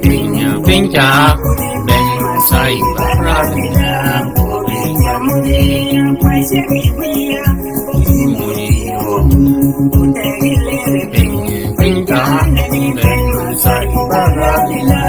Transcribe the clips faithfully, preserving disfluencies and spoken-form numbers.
Piny, piny ca, ben Maasai barabina. Piny, piny ca, ben Maasai barabina.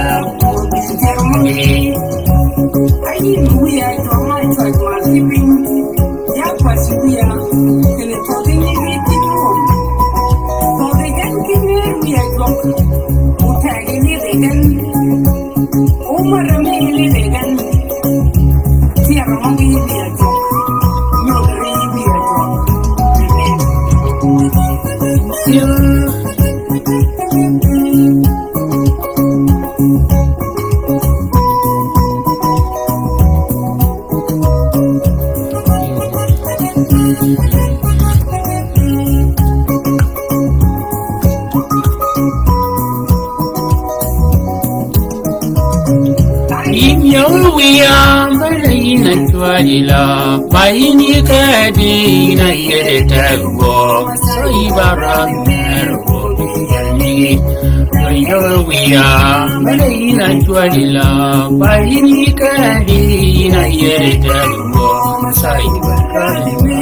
Yïn yöö wiya, bene yïn a cwäddi la, ba yïn yi kedi, yïn a yede teggo, so yï ba rag mer. Yöö wiya, bene yïn a cwäddi la, ba yïn yi kedi, yïn a yede teggo, Maasai barabina.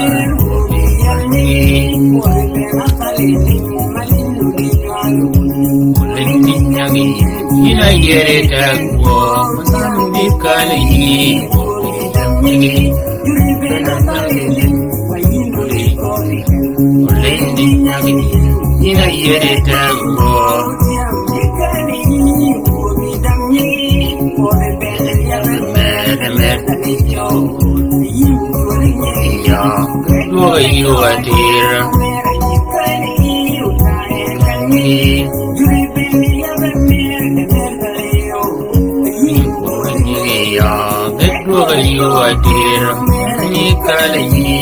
Yïn a yede teggo, Maasai barabina. Yïn a yede teggo. Mer, mer. Yöö, yöö atir. Yöö, ge dwøg yöö atir. Nyi kal yï.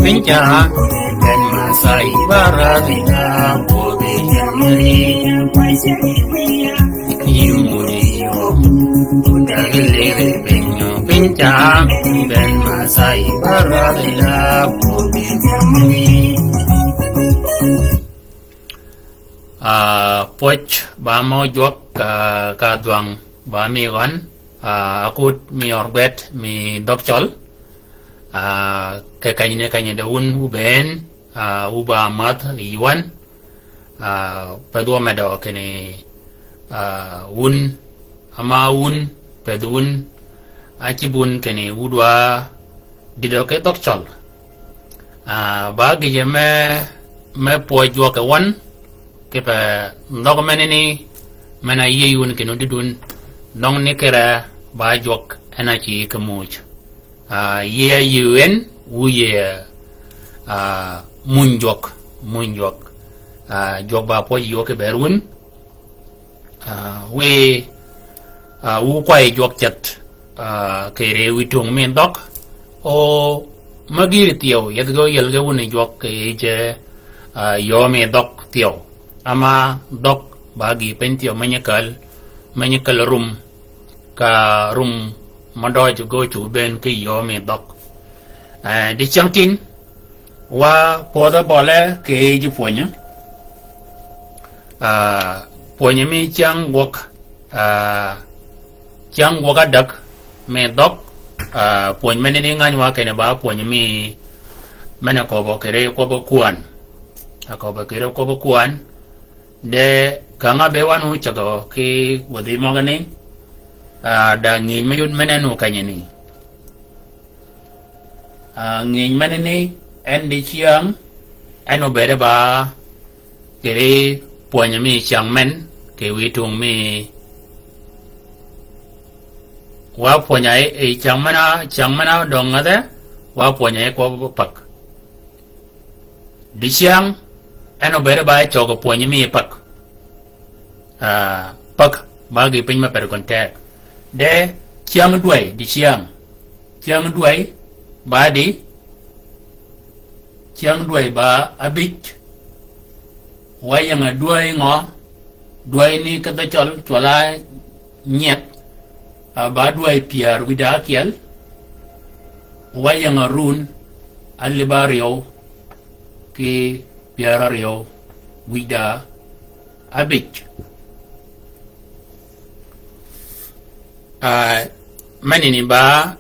Piny ca, ben Maasai barabina, bodhi jamri. Yï mudi yöö. Dagi liri piny, piny ca, ben Maasai barabina, bodhi jamri. Ah, pwøj ba mø jwøk, ah, ka dhwang ba mi gøn, ah, akut mi ørgwed mi dhøg cøl, ah, ke kanyne kanyde wun wu bënn, ah, wu ba mädh yi wan, ah, pedh wø medø kinni, ah, wun, ama wun, pedh wun, a cïb wun kinni wu dwa dïdø ki dhøg cøl. Ah, ba gïje me, me pwøj jwøk yi wan, kipe dhøg menani, men-a yïëy wun kinni dïd wun, dhøng ni kire ba jwøk en a cï ki muuj. Ah, yïëy a yïëy en, wu yïëy, ah, muuny jwøk, muuny jwøk. Ah, jwøk ba pwøj yi wø ki bër wun. Ah, wi, ah, wu kway jwøk ceth, ah, kì ri wi tung mi dhøg. O, ma gïri thyew, yethi ge óyel ge wun yi jwøk kì yij, ah, yöö mi dhøg thyew. Ama dhøg Ba gï piny thyew menyi käl, menyi käl rum, ka rum mø døøj gø cuggi bënn ki yöö mi dhøg. Eh, dicyäng tin, wa pödhe bøle kì yij pwönyi. Ah, pwönyi mi cyäng gwøg, ah, cyäng gwøg adäg mi dhøg, ah, pwönyi menani ngäny wa kinni ba pwönyi mi, men-a köbbø kiri kwøbbi kwän. A köbbø kiri kwøbbi kwän. De känga be wan ócägø ki wäthi møgani, ah, da ngïny me yud men-a nu kenyani. Ah, ngïny menani, en dicyäng, en obëëde ba kiri pwönyi mi cyäng men, kì wi tung mi wa pwönyi yi, yi cyäng men-a, cyäng men-a døng ngädhe, wa pwönyi yi kwøbbi päg. Dicyäng, en obëëde ba cøgø pwönyi mi päg. Ah, päg, ba gï piny me per gøn teg. De, cyäng dwäy, dicyäng. Cyäng dwäy, ba di, cyäng dwäy ba abij. Wa ying-a dwäy ngø, dwäy ni ki dhø cøl, cwøl-a nyieth, ah, ba dwäy pyär wïda ákyel, wa ying-a run, alib áryew, ki pyär áryew wïda ábij. Ah, menani ba,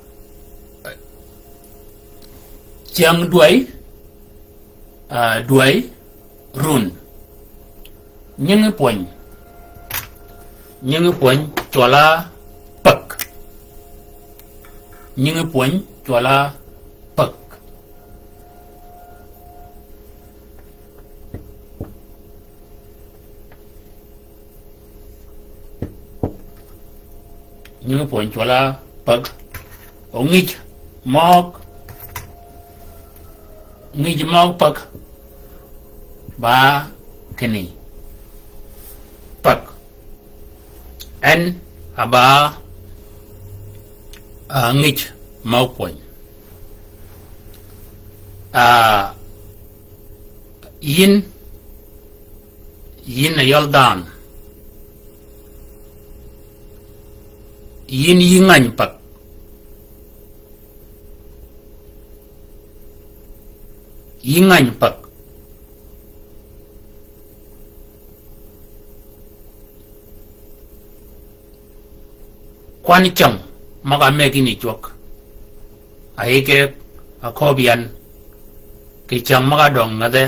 cyäng dwäy, ah, dwäy, run. Nyingi pwöny. Nyingi pwöny cwøl-a päg. Nyingi pwöny cwøl-a päg. Nyingi pwöny cwøl-a päg. O ngïj møg, ngïj møg päg. Ba kinni. Päg. En a ba, ah, ngïj møg pwöny. Ah, yïn, yïn a yøl dhanhø. Yïn yï ngäny päg. Yï ngäny päg. Kwan cyäng møg-a mëggi ni jwøk. A yï ke a köbbi yan kì cyäng møg-a døng ngädhe.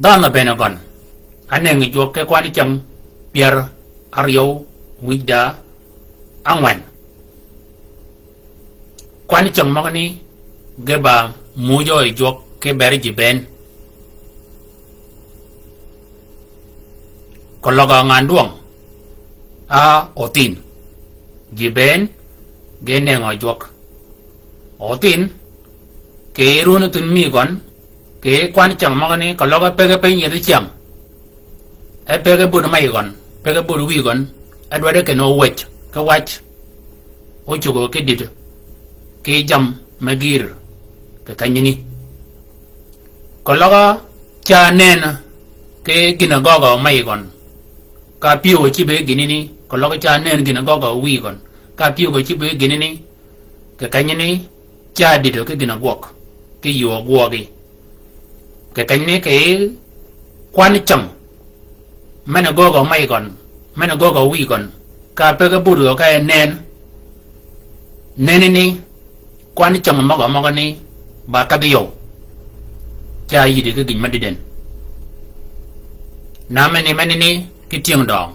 Dhanhø bënn gøn. Ánëngi jwøk ki kwan cyäng pyär áryew wïj da ángwen. Kwan cyäng møgani ge ba mujø yi jwøk ki ber ji bënn. Keløg a ngan dwøng a othin. Ji bënn ge nëngø jwøk. Othin kì run thun mi gøn, kì kwan cyäng møgani keløg e pege piny yedhi cyäng. E pege bud mayi gøn, pege bud wïy gøn, e dwaddi kinni ówëj ki wac, ócugø ki dïdø, ki jammì me gïr kì kenyani. Keløg ca nënn ki gïn-a gøgø mayi gøn, ka pyëwø cïb ki gïnani, keløg ca nënn gïn-a gøgø wïy gøn, ka pyëwø cïb ki gïnani, kì kenyani, ca dïdø ki gïn-a gwøg, ki yöö gwøgi. Kì kenyani kì kwan cyäng, men-a gøgø mayi gøn, men-a gøgø wïy gøn, ka pege bud gø ka nënn. Nënnani, kwan cyäng møgø møgani, ba kedhi yøw. Ca yïddi ki gïn me dïdden. Na menni, menni ki tyëng døng.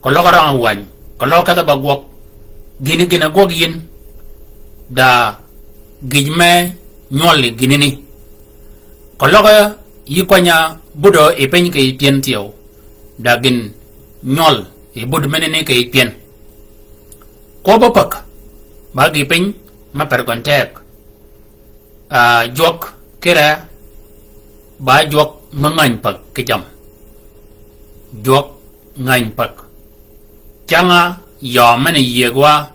Keløg rang wäny, keløg kedhi ba gwøg. Gïn gïn-a gwøg yïn, da gïj me nywøl yi gïnani. Keløg yï kwany-a budø yi piny kì yij pyën thyew, da gïn nywøl yi bud menani kì yij pyën. Kwøbb-a päg, ba gï piny me per gøn teg. Ah, jwøk kire, ba jwøk me ngäny päg ki jammì. Jwøk ngäny päg. Cyäng-a yöö men-a yieg wa,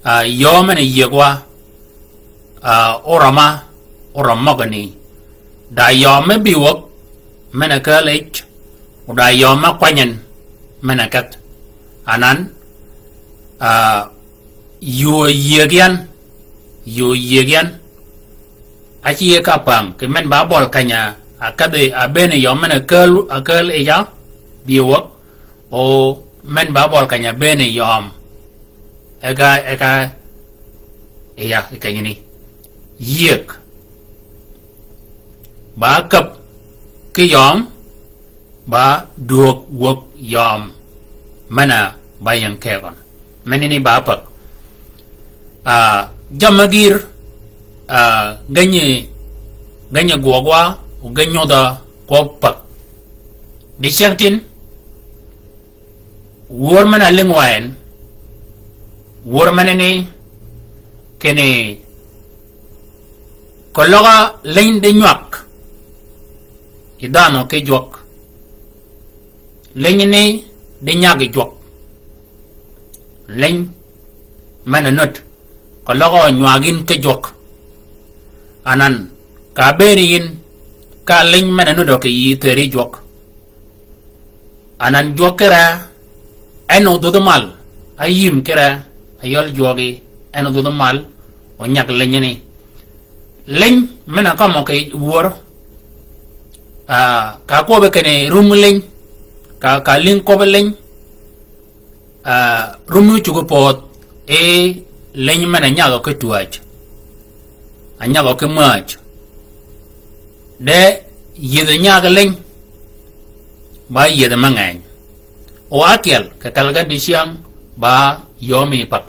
ah, yöö men-a yieg wa, ah, orøm-a, orøm møgani. Da yöö me bï wäg, men-a kääl yij, o da yöm me kwany en, men-a kedh. Anan, ah, yuu yieg yan, yuu yieg yan. Áci yie ka päng, kì men ba bøl keny-a, a kedhi, a bëëni yöm men-a kääl, a kääl yij ya, bï wäg, o men ba bøl keny-a bëëni yöm. Eka, eka, iya, eka nyini. Yieg. Ba käb ki yöm, ba duög wäg yöm. Men-a ba ying kegøn. Menani ba päg. Ah, jammì gïr, ah, geny-a, geny-a gwøg wa, geny-a nyodha kwøb päg. Dicyängtïn, wör men-a lïng wa en, wör menani, kinni, keløg-a liny di nywag, yi dhanhø ki jwøk. Liny ni di nyag yi jwøk. Liny men-a nöd. Keløg-a nywag yïn ki jwøk. Anan, ka bëëni yïn, ka liny men-a nödø kì yï thëri jwøk. Anan jwøk kire, en odhudh mal, a yïm kire, a yøl jwøgi, en odhudh mal, o nyag liny ni. Liny, men-a kømmø kì wör, ah, ka kwøbbi kinni rum liny, ka, ka lïng kwøbbi liny, ah, rum ni cuggi pödh, e liny men-a nyagø ki twäj. A nyagø ki mäj. De yïdhi nyag liny, ba yïdhi me ngeny. O ákyel, kì kelli gen dicyäng, ba yömi päg.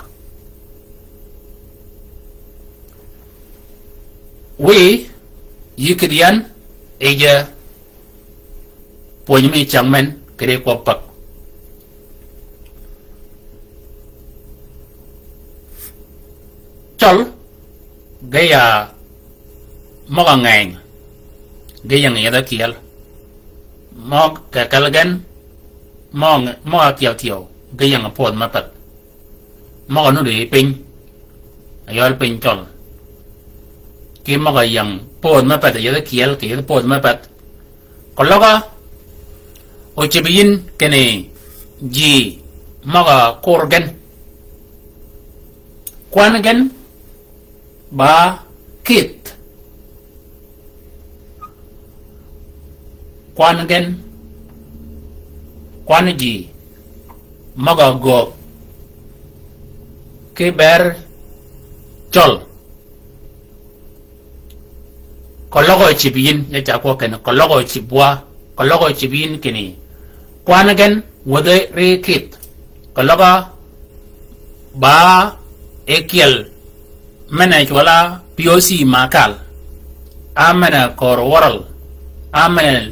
Wiy, yï kïdhi yan, yij pwöny mi cäng men, kì di kwøb päg. Cøl, ge ya møg-a ngeny, ge ying yethi ákyel. Møg-a kelli gen, møg-a, møg-a ákyel thyew, ge ying pödh me pedh. Møg-a nudd yi piny, a yøl piny cøl. Ki møg-a ying pödh me pedh, yethi ákyel, kì yethi pödh me pedh. Keløg-a, o cïb yïn kinni ji møg-a kur gen. Kwan gen, ba kïdh. Kwan gen, kwan ji, møg-a göög, ki ber cøl. Keløg-a cïb yïn, ya ca kwøb kinni, keløg-a cïb wa, keløg-a cïb yïn kinni. Kwan gen, wädhi ri kïdh. Keløg-a ba e kyel men-a cwøl-a P O C Makal. A men-a kör wørøl. A men-a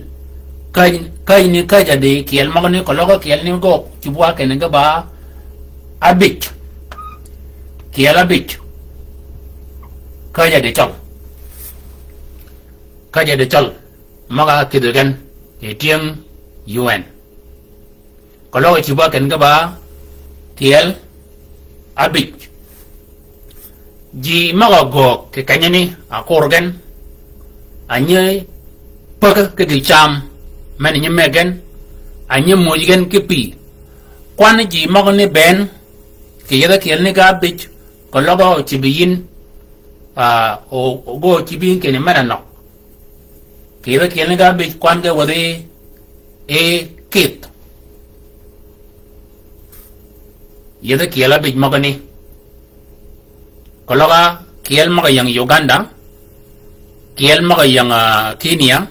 käj, käj ni käj-a di kyel møgani keløg-a kyel ni gø cïb wa kinni ge ba abïj. Kyel abïj. Käj-a di cøl. Käj-a di cøl. Møg-a kïdhi gen. Yi tyëng U N. Keløg-a cïb wa kinni ge ba kyel abïj. Ji møg-a göög kì kenyani a kur gen, a nyi päg ki gï cam, men nyi meg gen, a nyi muuj gen ki pï. Kwan ji møgani bënn, kì yethi ákyel ni ge abïj, keløg-a o cïb yïn, ah, o, o gø cïb yïn kinni men-a nøg. Kì yethi ákyel ni ge abïj kwan ge wädhi e kïdh. Yethi kyel abïj møgani. Keløg-a kyel møg-a ying Uganda, kyel møg-a ying, ah, Kenya,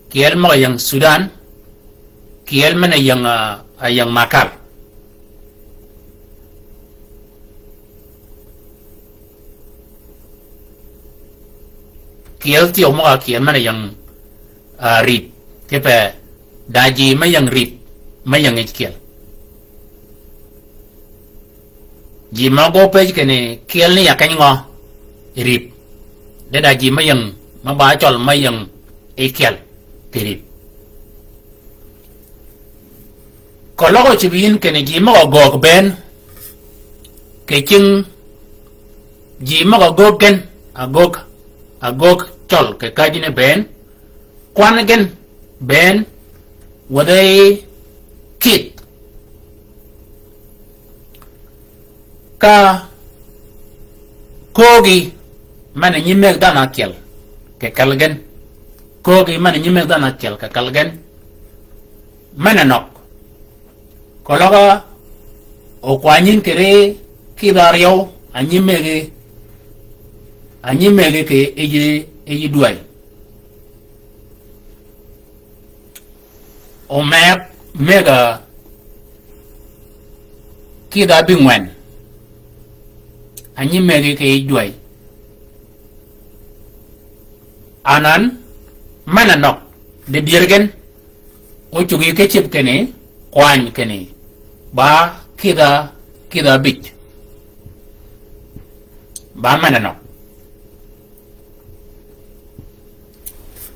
kyel møg-a ying Sudan, kyel men-a ying, ah, a ying Makal. Kyel thyew møg-a kyel men-a ying, ah, Rip. Kipe da ji me ying Rip, me ying yij kyel. Ji mø gø pëj kinni kyel ni ya keny ngø yi Rip. De da ji me ying, me ba cøl me ying yij kyel kì Rip. Keløg-a cïb yïn kinni ji møg-a göög bënn, kì cing ji møg-a göög gen, a göög, a göög cøl kì käjji ni bënn, kwan gen, Ben, wädhi kith. Ka köögi men-a nyi mëggi dhanhø ákyel kì kelli gen. Köögi men-a nyi mëggi dhanhø ákyel kì kelli gen. Men-a nøg. Keløg okwany yïn kì ri kidh-a áryew, a nyi mëggi, a nyi mëggi kì yij, yij dwäy. Omeg, mëgg-a kidh-a ábïngwen. A nyi mëggi kì yij dwäy. Anan, men-a nøg, di dyër gen. Ócuggi ki cïb kinni, kwany kinni. Ba kidh-a, kidh-a ábïj. Ba men-a nøg.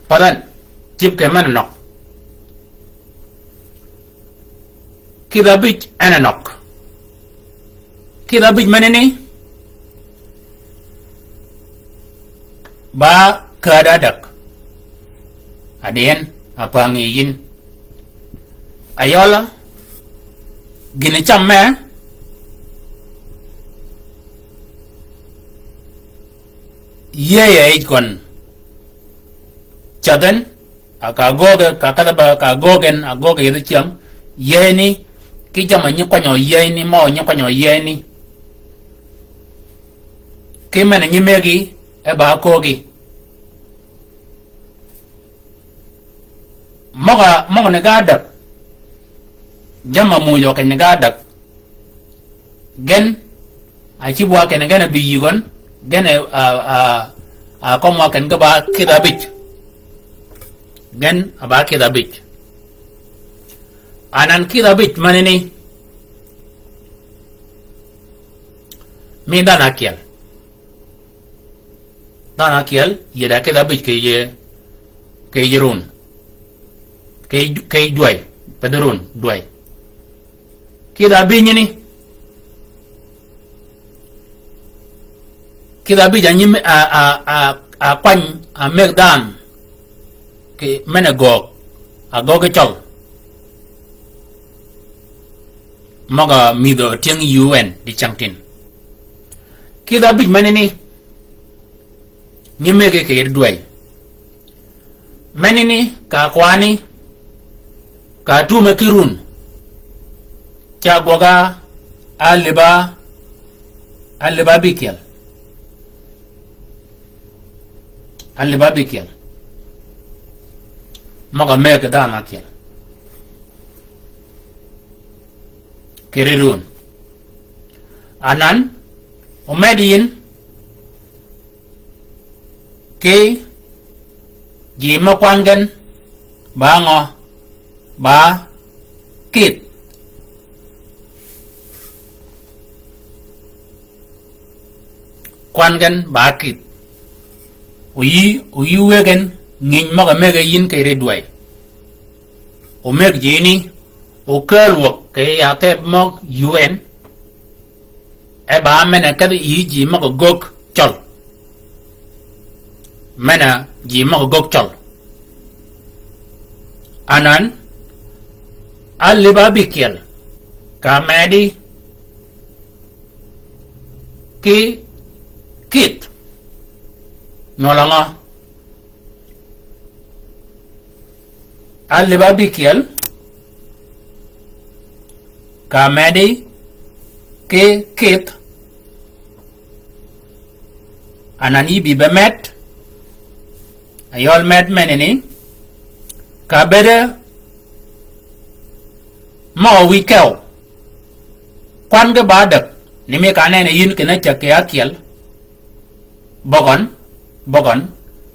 Path en, cïb kì men-a nøg. Kidh-a ábïj en-a nøg. Kidh-a ábïj menani, ba kääd ádäg. Adhi en, a päng yi yïn. Ayøla, gïn cam me, yïëy yij gøn. Cädh en, a ka gööge, ka kadh-a ba ka gööge en, a gööge yethi cyäng, yïëyni, ki jamm-a nyi kwanyø yïëyni, mø nyi kwanyø yïëyni. Ki men-a nyi mëggi, e ba köögi. Møg-a, møg-a ni ga ádäg. Jamm-a muuj-a keny ni ga ádäg. Gen, a cïb wa ken gen a bï yï gøn, gen a, a, a, a kømm wa ken ge ba kidh-a ábïj. Gen a ba kidh-a ábïj. Anan kidh-a ábïj menani, mi dhanhø ákyel. Dhanhø ákyel, yïe da kidh-a ábïj kì yij, kì yij run. Kì yij, kì yij dwäy, pedh run, dwäy. Kidh-a ábïj ni. Kidh-a ábïj a nyi me-, a, a, a, a kwany, a mëgg dhanhø. Kì men-a göög, a göög ki cøl. Møg-a mïdhø tyëng U N di cängtïn. Kidh-a ábïj menani, nyi mëggi kì yij dwäy. Menani, ka kwani, ka tume ki run. Ca gwøg-a, alïb-a, alïb-a ábïkyel. Alïb-a ábïkyel. Møg-a mëggi dhanhø ákyel. Kì ri run. Anan, omed yïn, ki ji mø kwan gen, ba ngø, ba kith. Kwan gen ba kith. Oyï, oyï wëggen ngïny møg-a mëggi yïn kì ri dwäy. Omëggi ji ni, okääl wäg kì yij athep møg U N. E ba men-a kedhi yï ji møg-a gögg cøl. Men-a ji møg-a gögg cøl. Anan, alïb-a ábïkyel, ka medi, ki kith. Nywøl angø? Alïb-a ábïkyel, ka medi, ki kith. Anan yï bï be med, ayøl med menani, ka bëëde mø wïj kew. Kwan ge ba ádäg, ni mi ka nenni yïn kinni cäg kì ákyel. Bøgøn, bøgøn,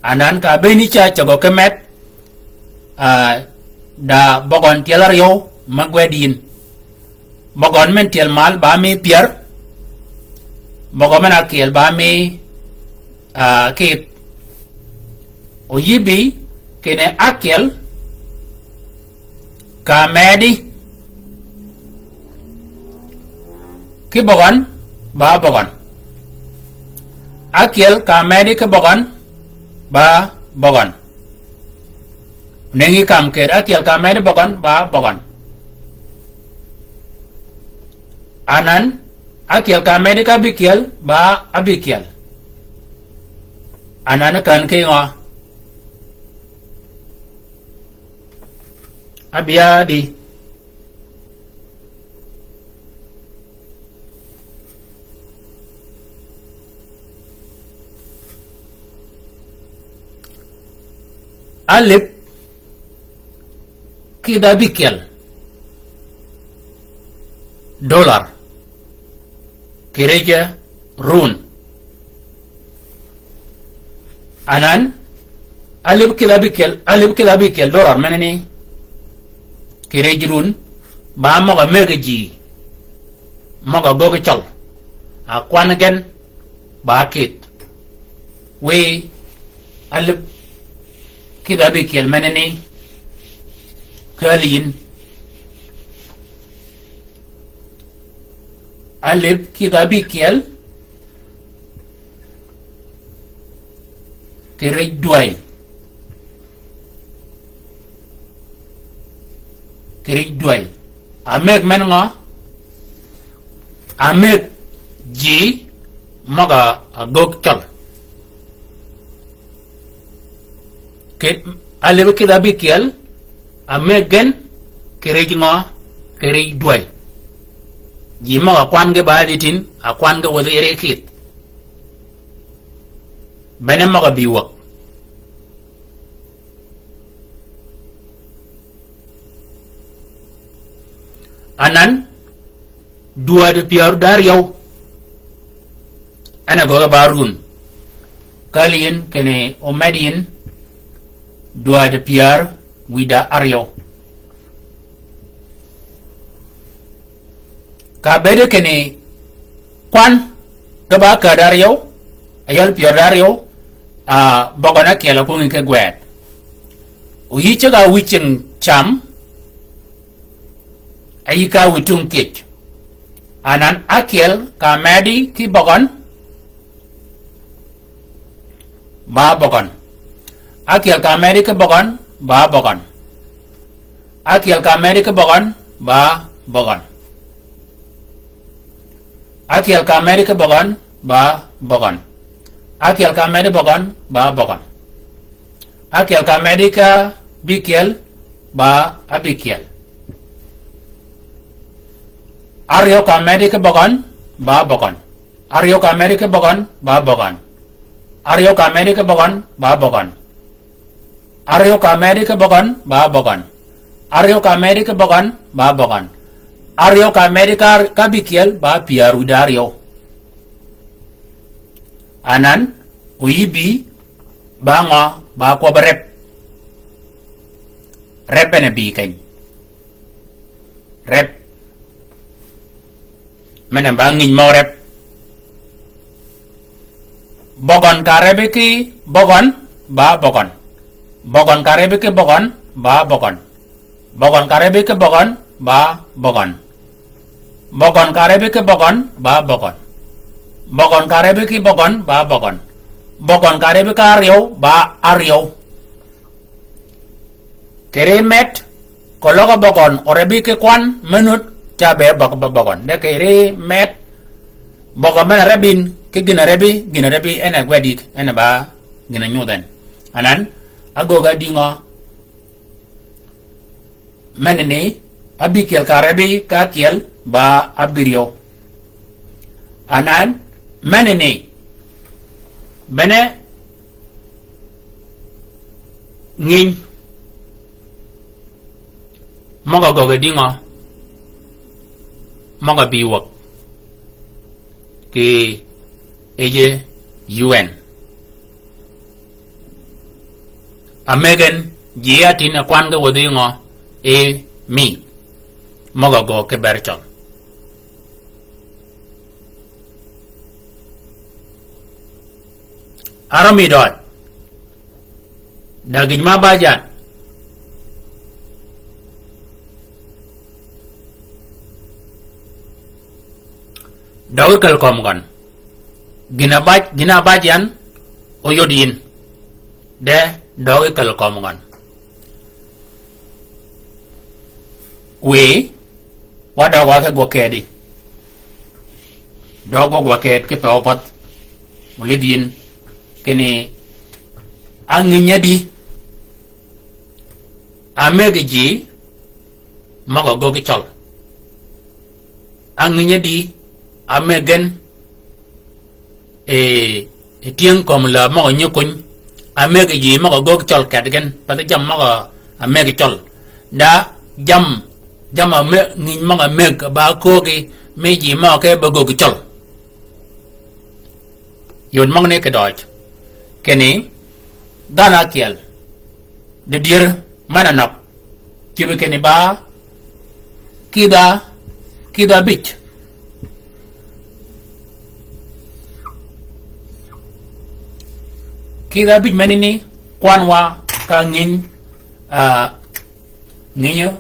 anan ka bëëni ca cägø ki med, a, da bøgøn tyel áryew me gwed yïn. Bøgøn men tyel mal ba mi pyär, bøgøn men ákyel ba mi, a, kith. Oyï bï, kinni ákyel, ka medi, ki bøgøn, ba bøgøn. Ákyel ka medi ki bøgøn, ba bøgøn. Nengi kam kër ákyel ka medi bøgøn ba bøgøn. Anan, ákyel ka medi ka ábïkyel ba ábïkyel. Anan kän ki ngø? Abï adi. Alip kidh abïkyel. Dollar. Kì rëjø run. Anan, alip kidh abïkyel, alip kidh abïkyel dollar menani. Kì rëjø run, ba møg-a mëggi ji. Møg-a göggi cøl. A kwan gen, ba kidh. Wiy, alip kidh abïkyel menani. Kääl yïn. Alip kidh abïkyel. Kì rij dwäy. Kì rij dwäy. Amëg men ngø? Amëg ji møg-a göggi cøl. Kì, alip kidh abïkyel, amëg gen, kì rij ngø, kì rij dwäy. Ji møg-a kwan ge ba dhi tin, a kwan ge wäthi ri kidh. Bene møg-a bï wäg. Anan, dwaddi pyär da aryøw. En a göggi ba run. Kääl yïn kinni omed yïn dwaddi pyär wïda aryøw. Ka bëëde kinni kwan ge ba kääd aryøw, ayøl pyär da aryøw, a, bøgøn ákyel a kwöngi ki gwed. Oyï ceg-a wïj cing cam, a yï ka wïj tung kiec. Anan ákyel ka medi ki bøgøn, ba bøgøn. Ákyel ka medi ki bøgøn, ba bøgøn. Ákyel ka medi ki bøgøn, ba bøgøn. Ákyel ka medi ki bøgøn, ba bøgøn. Ákyel ka medi bøgøn, ba bøgøn. Ákyel ka medi ka bïkyel, ba abïkyel. Aryøw ka medi ki bøgøn, ba bøgøn. Aryøw ka medi ki bøgøn, ba bøgøn. Aryøw ka medi ki bøgøn, ba bøgøn. Aryøw ka medi ki bøgøn, ba bøgøn. Aryøw ka medi ki bøgøn, ba bøgøn. Aryøw ka medi ka, ka bïkyel, ba pyär wïda aryøw. Anan, oyï bï, ba ngø, ba kwøb rep. Rep en a bï keny. Rep. Men a ba ngïny møg rep. Bøgøn ka rebi ki bøgøn, ba bøgøn. Bøgøn ka rebi ki bøgøn, ba bøgøn. Bøgøn ka rebi ki bøgøn, ba bøgøn. Bøgøn ka rebi ki bøgøn, ba bøgøn. Bøgøn ka rebi ki bøgøn, ba bøgøn. Bøgøn ka rebi ki aryøw, ba aryøw. Kì ri met, keløg bøgøn orebi ki kwan me nut, ca be bøg-, bø-, bøgøn. De kì ri met, bøgøn men a rebin, ki gïn a rebi, gïn a rebi, en a gwed yïk, en a ba, gïn a nyudh en. Anan, agöggi adi ngø, menani, abïkyel ka rebi, ka ákyel, ba abïryew. Anan, menani, bene, ngïny. Møg-a göggi di ngø? Møg-a bï wäg. Kì yij U N. Amegen, ji a tin a kwan ge wädhi ngø? E mi. Møg-a göggi ki ber cøl. Arø mi døøj. Da gïn ma baj yan. Døøg yi käl kömi gøn. Gïn a baj, gïn a baj yan, oyod yïn. De, døøg yi käl kömi gøn. Wiy, wa døg wa ki gwøg kedi. Døg gwøg wa kedi ki pe wa path. Olidh yin. Kinni, a nginyadi. A mëggi ji, møg-a göggi cøl. A nginyadi, a mëggen, e, e tyëng kömi lääb møg-a nyökuny, a mëggi ji møg-a göggi cøl kedgen, pathi jammì møg-a mëggi cøl. Da jammì, jammì a më-, nginy møg-a mëgg ba köögi, mi ji møg-a ke be göggi cøl. Yod møgani kidøøj. Kinni, dhanhø ákyel. Di dyër men-a nøg. Kibi kinni ba, kidha, kidha abij. Kidha abij menani, kwan wa ka nginy, ah, nginy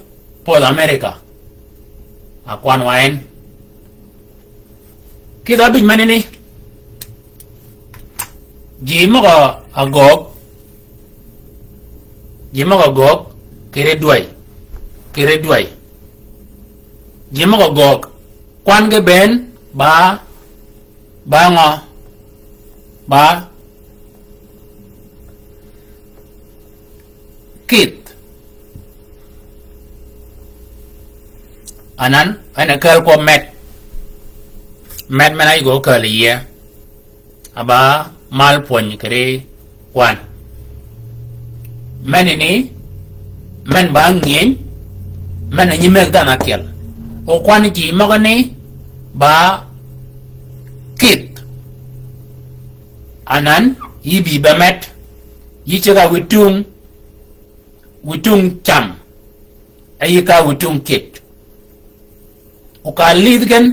pol America. A kwan wa en. Kidha abij menani. Ji møg-a göög. Ji møg-a göög. Kiri dwäy. Kiri dwäy. Ji møg-a göög. Kwan ge bënn ba, ba ngø? Ba kith. Anan, en a käl kwøb med. Med men-a yï gø käl yie. A ba mal pwöny kiri kwan. Menani, men ba nginy, men a nyi mëgg dhanhø ákyel. O kwan ji møgani, ba kith. Anan, yï bï be med. Yï ceg-a wiy tung, wiy tung cam. E yï ka wiy tung kith. O ka lidh gen,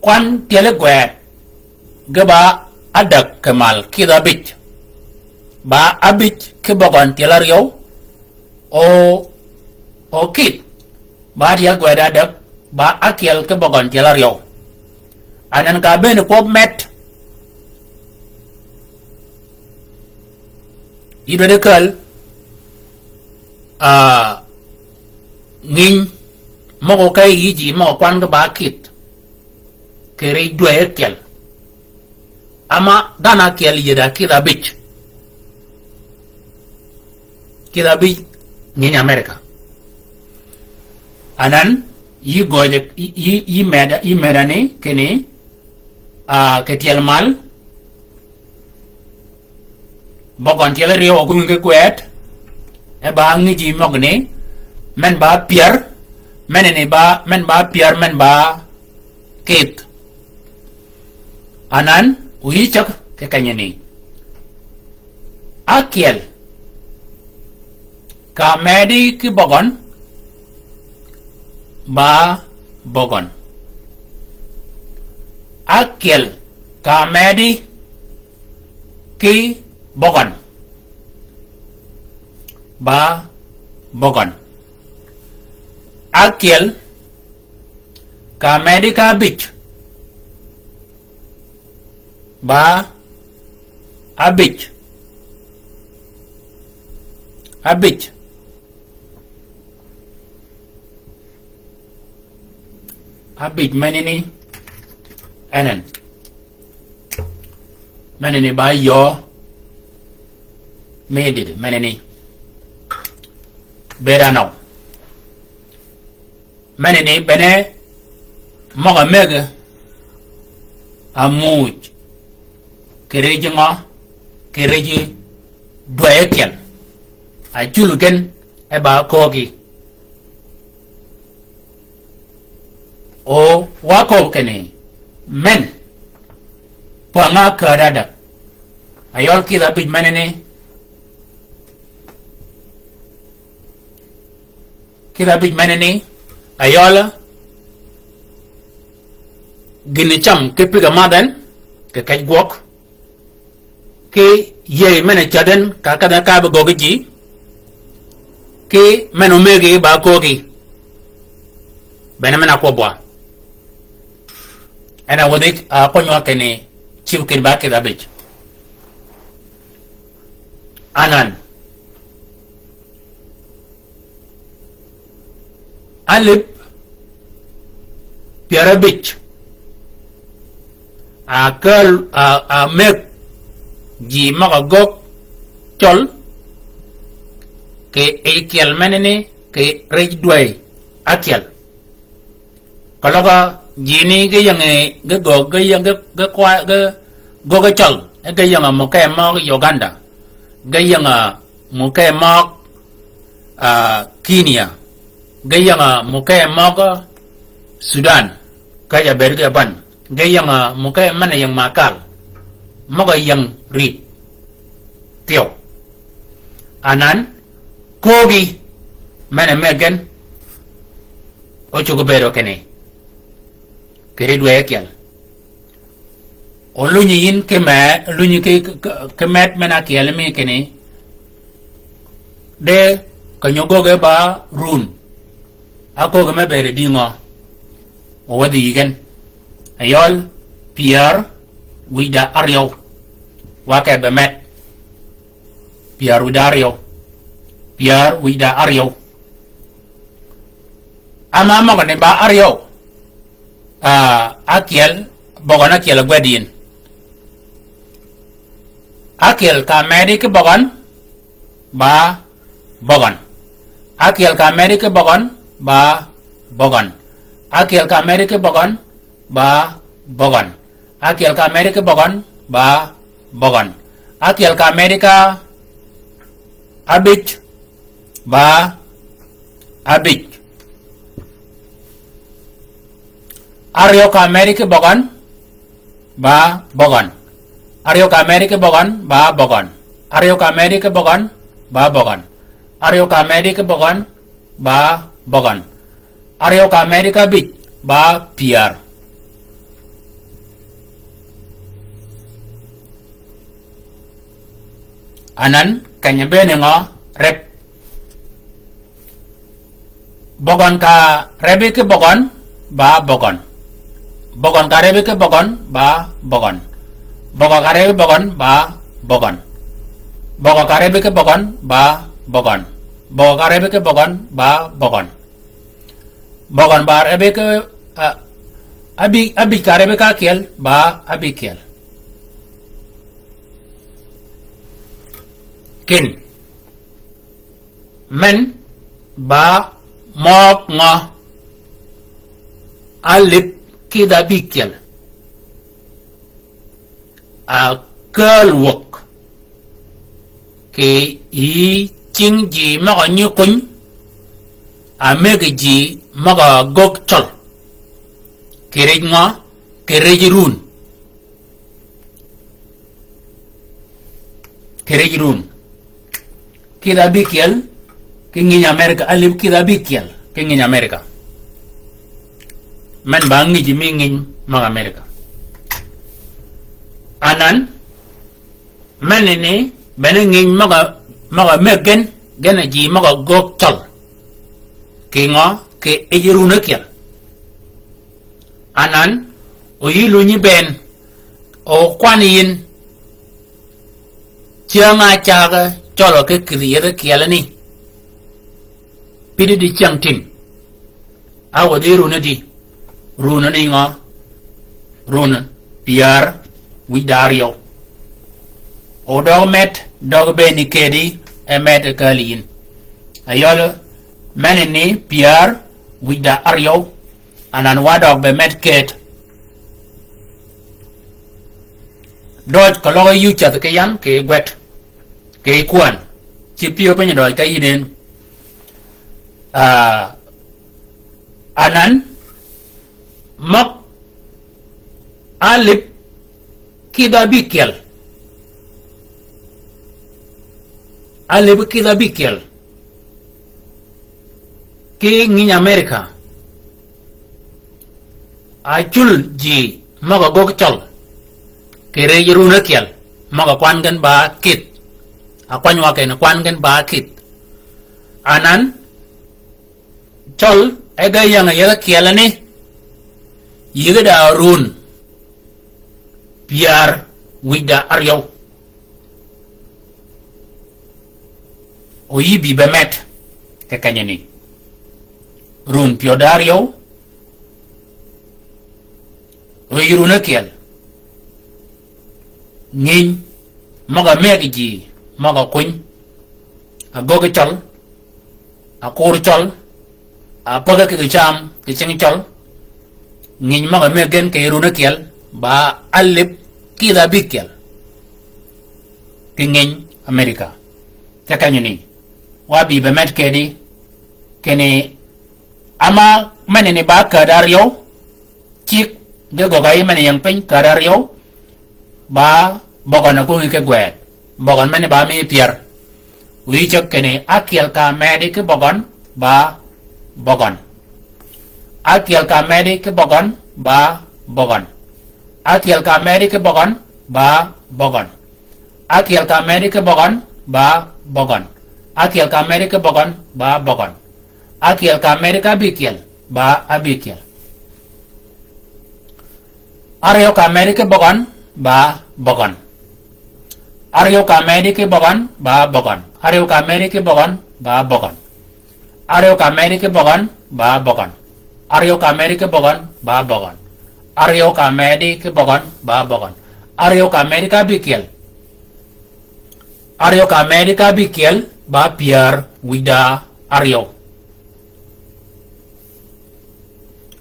kwan tyeli gwed, ge ba ádäg ki mal kidha abij. Ba abij ki bøgøn tyel aryøw, o, o kith. Ba tyel gwed ádäg, ba ákyel ki bøgøn tyel aryøw. Anan ka bënn kwøb med. Yï dwaddi käl, ah, nginy, møg-a ka yï ji, møg-a kwan ge ba kith. Kiri dwäy ákyel. Ama dhanhø ákyel yïe da kidha abij. Kidha abij nginy America. Anan, yï gøje, yï, yï, yï meda, yï meda ni, kinni, ah, ki tyel mal, bøgøn tyel aryøw a gum ki gwed, e ba ngïj ji møgani, men ba pyär, menani ba, men ba pyär, men ba kith. Anan, o yï ceg ki kenyani. Ákyel, ka medi ki bøgøn, ba bøgøn. Ákyel, ka medi ki bøgøn. Ba bøgøn. Ákyel, ka medi ka abij. Ba abij. Abij. Abij menani enen. Menani ba yöö. Medi, menani. Beda nø. Menani bene møg-a mëgg-a muuj. Kì rej ngø, kì rej dwäy ákyel. A cul gen e ba köögi. O wa kööb kinni, men, pwäng-a käd ádäg. Ayøl kidh abij menani, kidh abij menani, ayøl, gïn-a cam ki pig-a madh en, kì kej gwøg, ki yïëy men-a cädh en ka kedh-a ka be göggi ji, ki men-a omëggi ba köögi. Bene men-a kwøbb wa. En a wädhi, a, kwøny wa kinni, cïb kinni ba kidh abij. Anan. alïb pyär ábïj. A kääl, a, a mëgg ji møg-a gögg cøl kì yij kyel menani kì rij dwäy ákyel. Keløg ji ni ge ying ge gögg, ge ying ge, ge kwa, ge gögg cøl, ge ying møg-a møg Uganda, ge ying møg-a møg, a, Kenya, ge ying møg-a møg Sudan, ka ja bër ge ban, ge ying møg-a men-a ying makal, møg-a ying ri thyew. Anan, köögi men-a mëggen, o cuggi bëëdø kinni kì ri dwäy ákyel. O lunyi yïn ki me, lunyi ki, ki, ki met men-a ákyel mi kinni, de keny-a gögge ba run, a köögi me bëëd dï ngø? O wädhi yï gen. Ayøl pyär wïj da áryew. Wa ke be met. Pyär wïj da áryew. Pyär wïj da áryew. Ama møgani ba áryew. A, ákyel, bøgøn ákyel a gwed yïn. Ákyel ka medi ki bøgøn, ba bøgøn. Ákyel ka medi ki bøgøn, ba bøgøn. Ákyel ka medi ki bøgøn, ba bøgøn. Ákyel ka medi ki bøgøn, ba bøgøn. Ákyel ka medi ka ábïj, ba ábïj. Áryew ka medi ki bøgøn, ba bøgøn. Áryew ka medi ki bøgøn, ba bøgøn. Áryew ka medi ki bøgøn, ba bøgøn. Áryew ka medi ki bøgøn, ba bøgøn. Áryew ka medi ka ábïj, ba pyär. Anan, keny-a bëën ngø? Reb. Bøgøn ka rebi ki bøgøn, ba bøgøn. Bøgøn ka rebi ki bøgøn, ba bøgøn. Bøgøn ka rebi bøgøn, ba bøgøn. Bøgøn ka rebi ki bøgøn, ba bøgøn. Bøgøn ka rebi ki bøgøn, ba bøgøn. Bøgøn ba rebi ki, a, ábïj, ábïj ka rebi ka ákyel, ba ábïkyel. Kin. Men ba møøg ngø? Alïb kidh abïkyel. A kääl wäg kì yï cingi ji møg-a nyi kuny, a mëggi ji møg-a gögg cøl. Kì rij ngø? Kì rij run. Kì rij run. Kidh abïkyel ki nginy America, alïb kidh abïkyel ki nginy America. Men ba ngïj mi nginy møg America. Anan, men ni, bene nginy møg-a, møg-a mëggen, gen a ji møg-a gögg cøl. Kì ngø? Kì yij run ákyel. Anan, o yï lunyi bënn, o kwan yïn, cyäng-a caggi cøl-a ki kïdhi yethi kyelani. Pïddi di cyäng tïm. A wädhi runi di. Runi ni ngø? Runi pyär wïj da áryew. O døg met, døg bënni kedi, e met e kääl yïn. Ayøl, men ni pyär wïj da áryew. Anan wa døg be med ket. Døj keløg yï cädh ki yan, kì gwed, kì kwän. Ci pyëw piny døj ka yïn en. A, anan, møg alïb kidh abïkyel. Alïb kidh abïkyel. Ki nginy America. A cul ji møg-a gögg cøl. Kì rij run ákyel. Møg-a kwan gen ba kïdh. A kwany wa kinni kwan gen ba kïdh. Anan, cøl, e ge ying-a yethi kyelani. Yï ge da run. Pyär wïj da áryew. O yï bï be met kì kenyani. run pyodda áryew, wïj run ákyel. Ngïny møg-a mëggi ji møg-a kuny, agöggi cøl, akur cøl, apäggi kì cam kì cing cøl. Ngïny møg-a mëggi gen kì run ákyel ba alïb kidh abïkyel. Kì ngïny America. Te kenyi ni, wa bï be med kedi, kinni ama menani ba käd áryew, cigg ge göggi áyi men-a ying piny käd áryew, ba bøgøn a kwöngi ki gwed. Bøgøn men-a ba mi pyär. Wïj ceg kinni ákyel ka medi ki bøgøn ba bøgøn. Ákyel ka medi ki bøgøn ba bøgøn. Ákyel ka medi ki bøgøn ba bøgøn. Ákyel ka medi ki bøgøn ba bøgøn. Ákyel ka medi ki bøgøn ba bøgøn. Ákyel ka medi ka ábïkyel ba ábïkyel. Áryew ka medi ki bøgøn ba bøgøn. Áryew ka medi ki bøgøn ba bøgøn. Áryew ka medi ki bøgøn ba bøgøn. Áryew ka medi ki bøgøn ba bøgøn. Áryew ka medi ki bøgøn ba bøgøn. Áryew ka medi ki bøgøn ba bøgøn. Áryew ka medi ka ábïkyel. Áryew ka medi ka ábïkyel ba pyär wïj da áryew.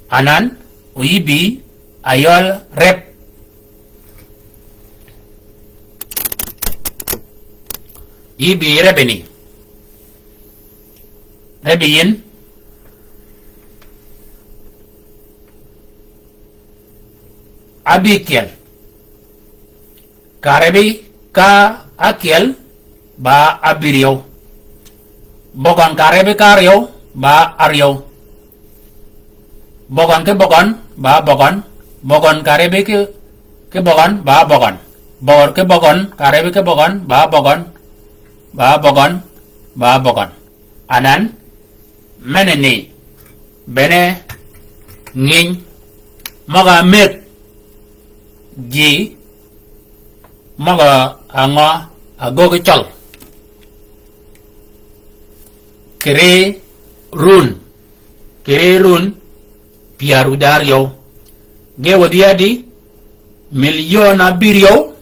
Anan, o yï bï ayøl reb. Yï bï rebi ni. Rebi yïn. Ábïkyel. Ka rebi ka ákyel ba ábïryew. Bøgøn ka rebi ka áryew ba áryew. Bøgøn ki bøgøn ba bøgøn. Bøgøn ka rebi ki, ki bøgøn ba bøgøn. Bøgøn ki bøgøn ka rebi ki bøgøn ba bøgøn. Ba bøgøn, ba bøgøn. Anan, menani, bene, ngïny, møg-a mëgg, ji, møg-a ngø, agöggi cøl. Kì ri run, kì ri run, pyär wïj da áryew. Ge wädhi adi, milion ábïryew,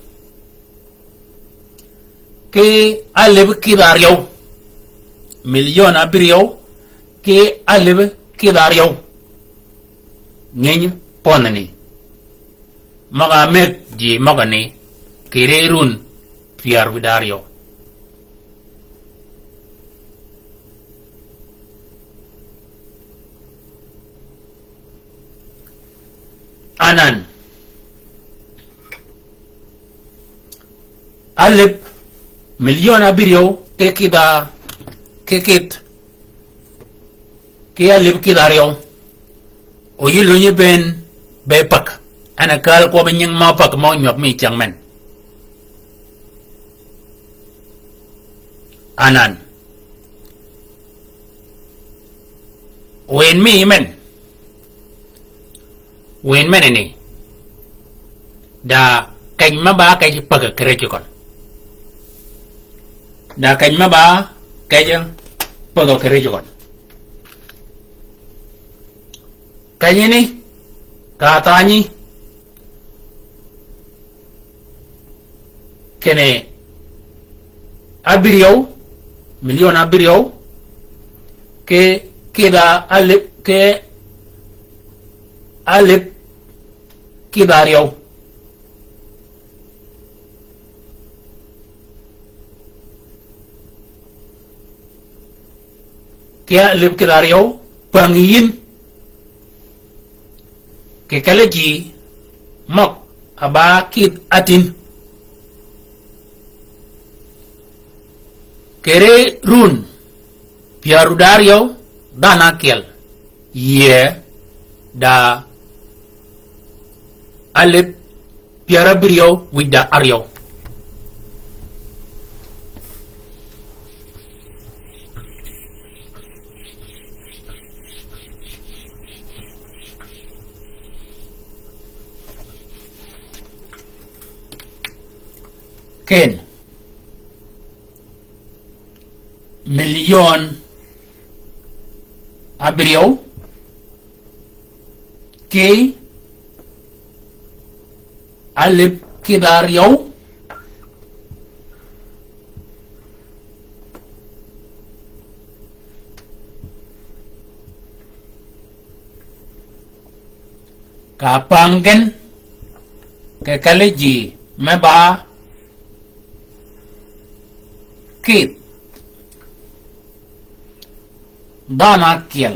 ki alib kidh áryew. Milion ábïryew ki alib kidh áryew. Ngïny pöndhni. Møg-a mëgg ji møgani, kì ri run pyär wïj da áryew. Anan. Alib milion ábïryew ki kidh a, ki kidh, ki alib kidh áryew. O yï lunyi bënn be päg. En a kääl kwøbbi nying mø päg mø nywäg mi cäng men. Anan. Wën mi men. Wën menani. Da keny me ba kej päg kì ri jø køn. Da keny me ba kej päg kì ri jø køn. Kenyini, ka thanyi, kinni ábïryew, milion ábïryew, ki kidh a alib, ki alib kidh áryew. Ki alib kidh áryew, päng yïn. Kì kelli ji møg-a ba kidh áthïn. Kì ri run pyär wïj da áryew dhanhø ákyel. Yie da alib pyär ábïryew wïj da áryew. Ken. Milion. Abïryew, Ki alïb kïdha aryøw. Ka pang gen kì kelli ji me ba kïdh. Dhanhø ákyel.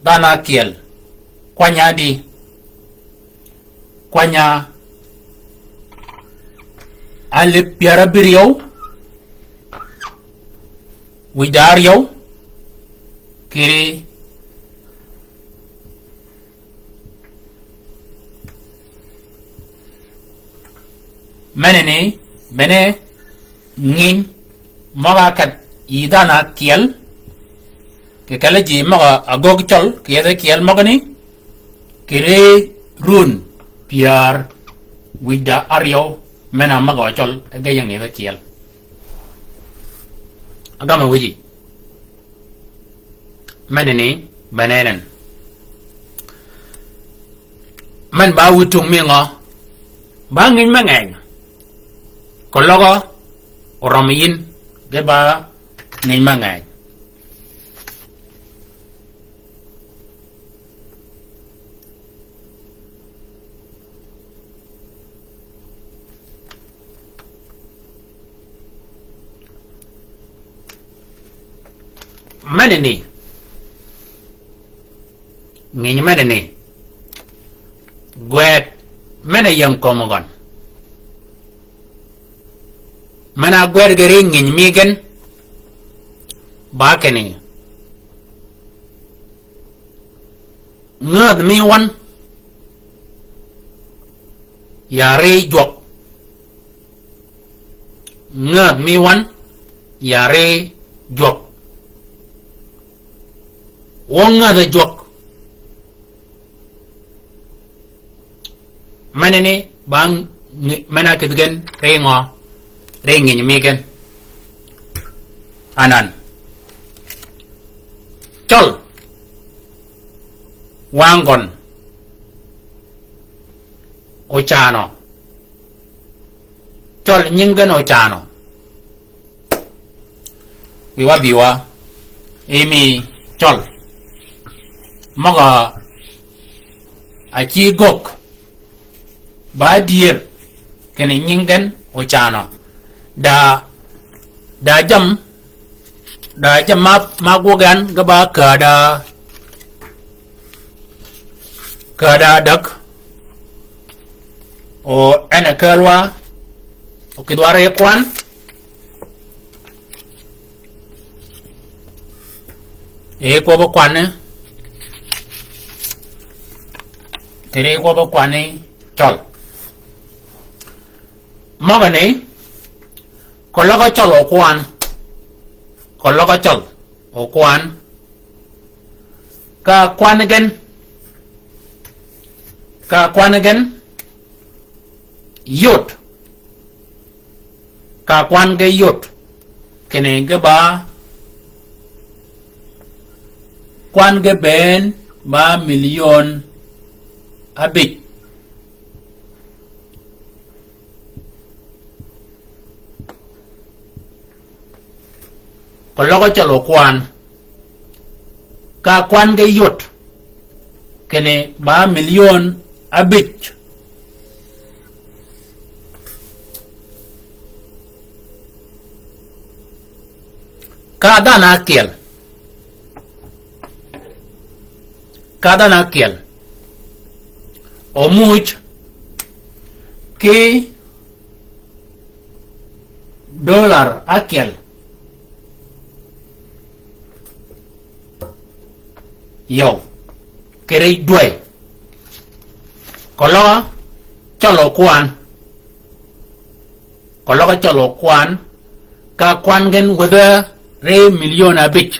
Dhanhø ákyel. Kwany adi? Kwany alïb pyär ábïryew wïj da aryøw kiri. Menani bene nginy møg-a ákadh yï dhanhø ákyel, kì kelli ji møg-a ágöggi cøl kì yethi kyel møgani, kì ri run pyär wïj da aryøw men-a møg-a cøl e geyang ni yethi kyel. Agam-a wïji. Menani bene nen. Men ba wïtung mi ngø? Ba nginy me ngeny. Keløg orøm yïn ge ba nginy me ngeny. Menani, nginy menani, gwed men-a ying kömi gøn. Men-a gwed geri nginy mi gen ba kinni, ngädh mi wan ya ri jwøk. Ngädh mi wan ya ri jwøk. Wø ngädh jwøk. Menani ba ngi-, men-a kïdhi gen ri ngø? Ri nginy mi gen. Anan. Cøl wang gøn ocanø. Cøl nying gen ocanø. Wiwa biwa, imi cøl møg-a ácï gögg ba dyër kinni nying gen ocanø. Da, da jammì, da jammì ma, ma gwøg yan ge ba käda, käda däg. O en a kälwa, o kïdhwa ri kwan. E kwøb kwanni. Kiri kwøb kwanni cøl. Møgani, keløg cøl okwan. Keløg cøl okwan. Ka kwan gen, ka kwan gen yod. Ka kwan ge yod. Kinni ge ba kwan ge bënn ba milion abij. Keløg cøl okwan. Ka kwan ge yod. Kinni ba milion abij. Ka dhanhø ákyel. Ka dhanhø ákyel omuj ki dollar ákyel. Yøw, kiri dwäy. Keløg cøl okwan. Keløg cøl okwan. Ka kwan gen wädhi ri milion abij.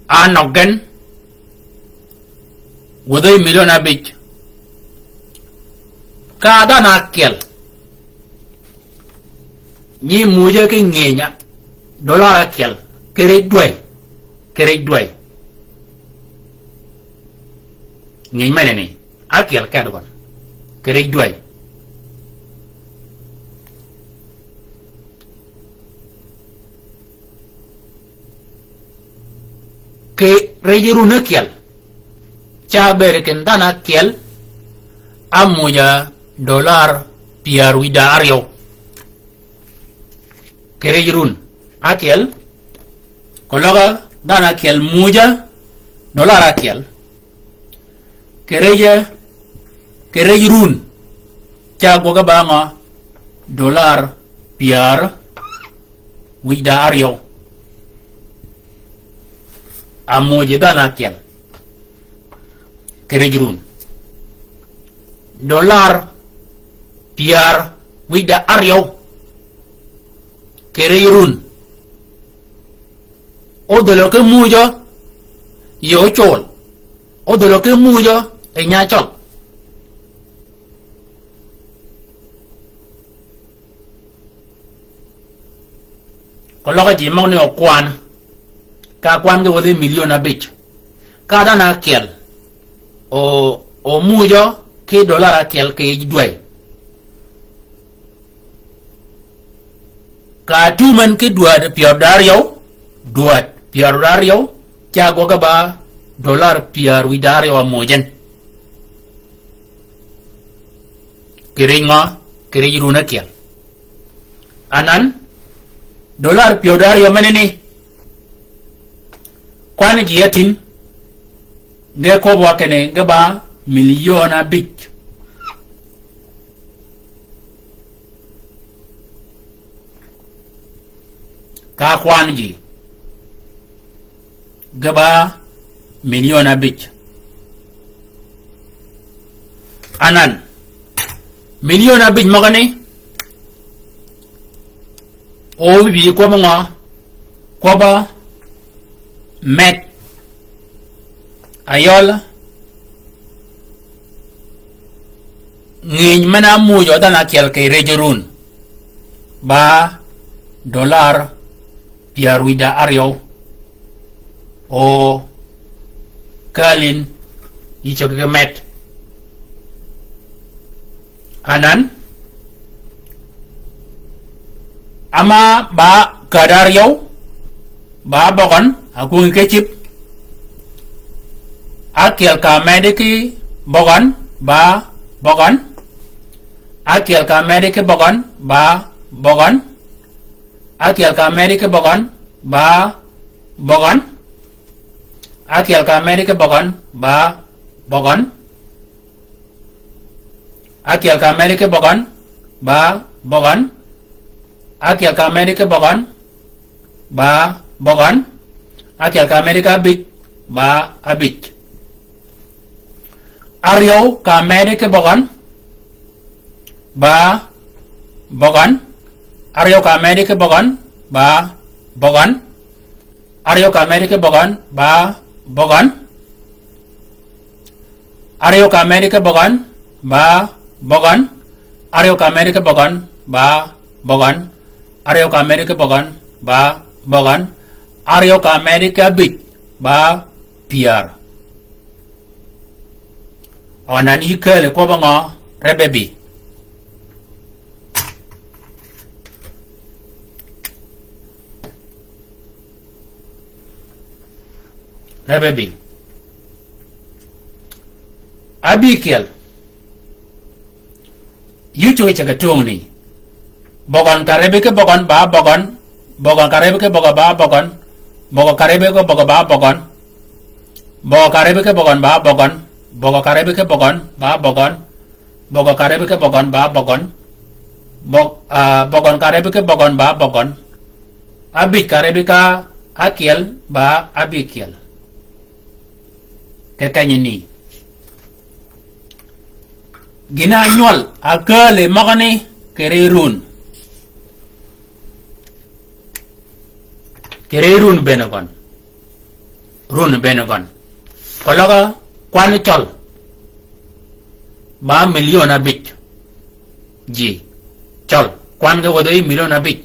Anøg gen wädhi milion abij. Ka dhanhø ákyel. Nyi muje ki nginy dollar ákyel kiri dwäy. Kì rej dwäy. Ngïny meneni. Ákyel ked gøn. Kì rej dwäy. Kì rej run ákyel. Ca bëëd kinni dhanhø ákyel ámuujø dolar pyär wïdá áryøw. Kì rej run ákyel. Keløg dhanhø ákyel muujø dolar ákyel. Kì rej, kì rej run. Ca gwøge ba ngø? Dolar pyär wïdá áryøw. Ámuujø dhanhø ákyel. Kì rej run. Dolar pyär wïdá áryøw. Kì rej run. Odhölø ki muujø, yie ócol. Odhölø ki muujø, e nya cøl. Keløg ji møgani okwan. Ka kwan ge wäthi milion abïj. Ka dhanhø ákyel. O, omuujø ki dolar ákyel kì yij dwäy. Ka tumen ki dwäd pyär wïdá áryøw, dwäd pyär wïdá áryøw, ca gwøge ba dolar pyär wïdá áryøw ámuujøn. Kì rej ngø? Kì rej run ákyel. Anan, dolar pyär wïdá áryøw meneni. Kwan ji ya tin, ge köbbi wa kinni ge ba milion abïj. Ka kwan ji. Ge ba milion abïj. Anan, milion abïj møgani, o bï kwøb ngø? Kwøb med. Ayøl. Ngïny men-a ámuujø dhanhø ákyel kì rej run. Ba dolar pyär wïdá áryøw. O kälin yï cøg ki med. Anan, ama ba käd áryøw, ba bøgøn, akwöngi ki cïb. Ákyel ka medi ki bøgøn, ba bøgøn. Ákyel ka medi ki bøgøn, ba bøgøn. Ákyel ka medi ki bøgøn, ba bøgøn. Ákyel ka medi ki bøgøn, ba bøgøn. Ákyel ka medi ki bøgøn, ba bøgøn. Ákyel ka medi ki bøgøn, ba bøgøn. Ákyel ka medi ki abïj, ba abïj. Áryøw ka medi ki bøgøn, ba bøgøn. Áryøw ka medi ki bøgøn, ba bøgøn. Áryøw ka medi ki bøgøn, ba bøgøn. Áryøw ka medi ki bøgøn, ba bøgøn. Áryøw ka medi ki bøgøn, ba bøgøn. Áryøw ka medi ki bøgøn, ba bøgøn. Áryøw ka medi ki abïj, ba pyär. Anan yï kääl kwøb ngø? Rebbi. Rebbi. Abïkyel. Yï cuggi ceg-a töngni. Bøgøn ka rebbi ki bøgøn ba bøgøn. Bøgøn ka rebbi ki bøgøn ba bøgøn. Bøgøn ka rebbi ki bøgøn ba bøgøn. Bøgøn ka rebbi ki bøgøn ba bøgøn. Bøgøn ka rebbi ki bøgøn ba bøgøn. Bøgøn ka rebbi ki bøgøn ba bøgøn. Bøg-, ah, bøgøn ka rebbi ki bøgøn ba bøgøn. Abïj ka rebbi ka ákyel ba abïkyel. Kì kenyi ni. Gïn-a ánywøl a kääl yi møgani kì ri run. Kì ri run bënn gøn. Run bënn gøn. Keløg kwan cøl. Ba milion abïj. Ji. Cøl. Kwan ge wädhi yi milion abïj.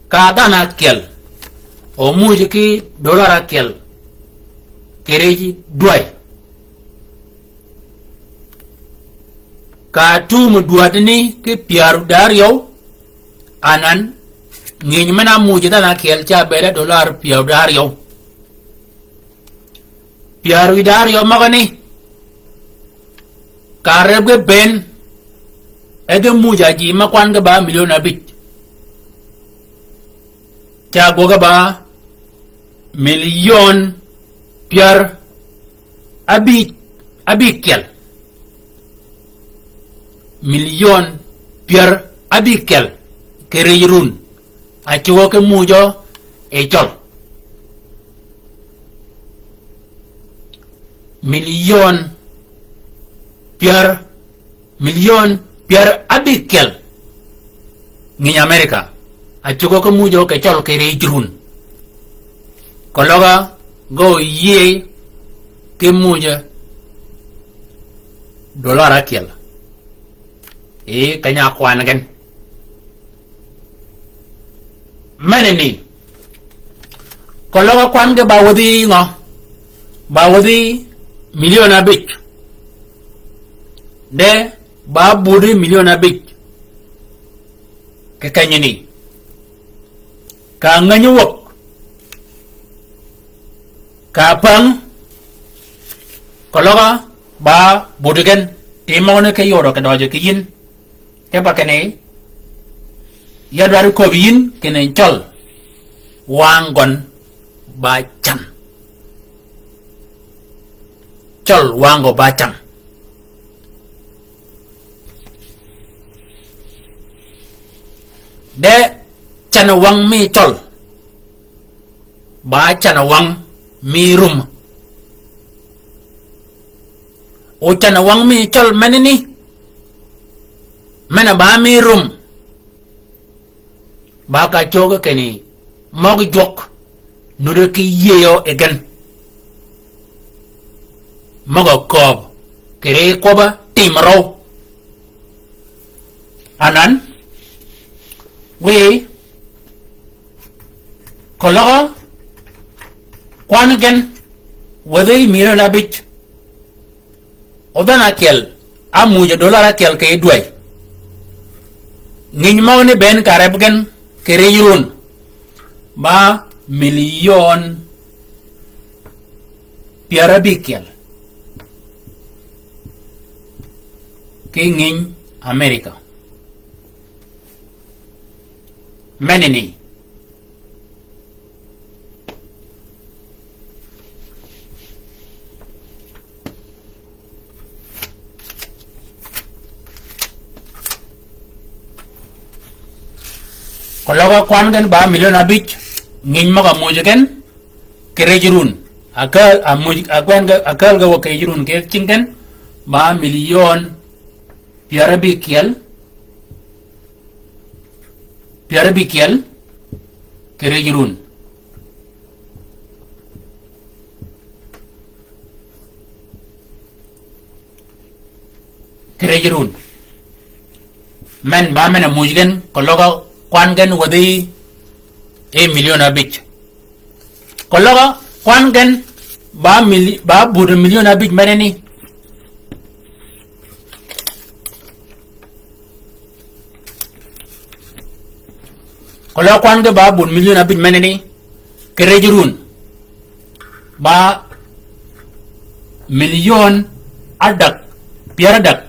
Ka dhanhø ákyel. Omuj ki dolar ákyel kì rej dwäy. Ka tum dwaddi ni ki pyär wiy da áryew, anan, nginy men-a ámuj dhanhø ákyel ca bëëd dolar pyär wiy da áryew. Pyär wiy da áryew møgani, ka reb ge bënn, e ge muj a ji me kwan ge ba milion abij. Ca gwøge ba milion pyär abij, abij kyel. Milion pyär abij kyel kì rej run. A cugø ki mujø yi cøl. Milion pyär, milion pyär abij kyel. Nginy America. A cugø ki mujø kì cøl kì rej run. Keløg ge oyie ki mujø dolar ákyel. Ee, keny-a kwan gen. Menani, keløg kwan ge ba wädhi ngø? Ba wädhi milion abij. De ba budi milion abij. Kì kenyani, ka ngänyi wäg, ka päng, keløg ba budi gen, ti møgani ki yodø kì døjø kì yïn. Te ba kinni, ya dwaddi köbbi yïn kinni cøl wang gøn ba can. Cøl wang gø ba can. De can wang mi cøl. Ba can wang mi rum. O can wang mi cøl menani, men-a ba mi rum. Ba ka cöggi kinni møg jwøk nuti ki yïëyø yi gen. Møg-a kööb kì ri kwøbb-a tim røw. Anan, wiy, keløg kwan gen wädhi milion abij. O dhanhø ákyel, ámuj dolar ákyel kì dwäy. Nginy møgani bënn ka reb gen kì rej run. Ba milion pyär abïkyel. Kì nginy America. Menani. Keløg kwan gen ba milion abïj, nginy møg-a muj gen, kì rej run. Akäl, amuj, akwan ge, akäl ge wäg kì rej run kì cing gen, ba milion pyär abïkyel, pyär abïkyel, kì rej run. Kì rej run. Men ba men-a muj gen, keløg kwan gen wädhi yi milion abïj. Keløg kwan gen ba mili-, ba budi milion abïj menani. Keløg kwan gen ba budi milion abïj menani. Kì rej run. Ba milion adäg, pyär adäg.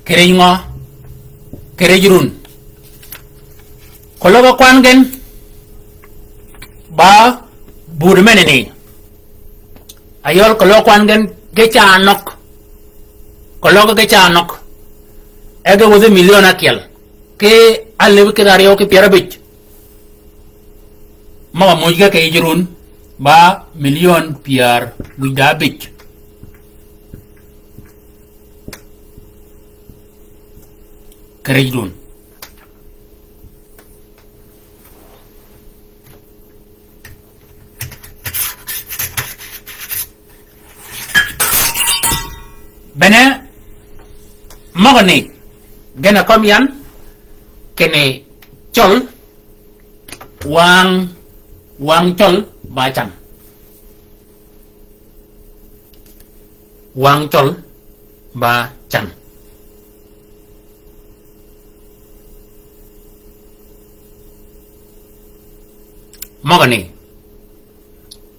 Kì rej ngø? Kì rej run. Keløg kwan gen ba budi menani. Ayøl keløg kwan gen ge ca nøg. Keløg ge ca nøg. E ge wädhi milion ákyel. Ki alïb kidh aryøw ki pyär abïj. Møg-a muj ge kì yij run ba milion pyär wïj da abïj. Kì rej run. Bene, møgani, Gen a kømmi yan, kinni cøl, wang, wang cøl ba can. Wang cøl ba can. Møgani,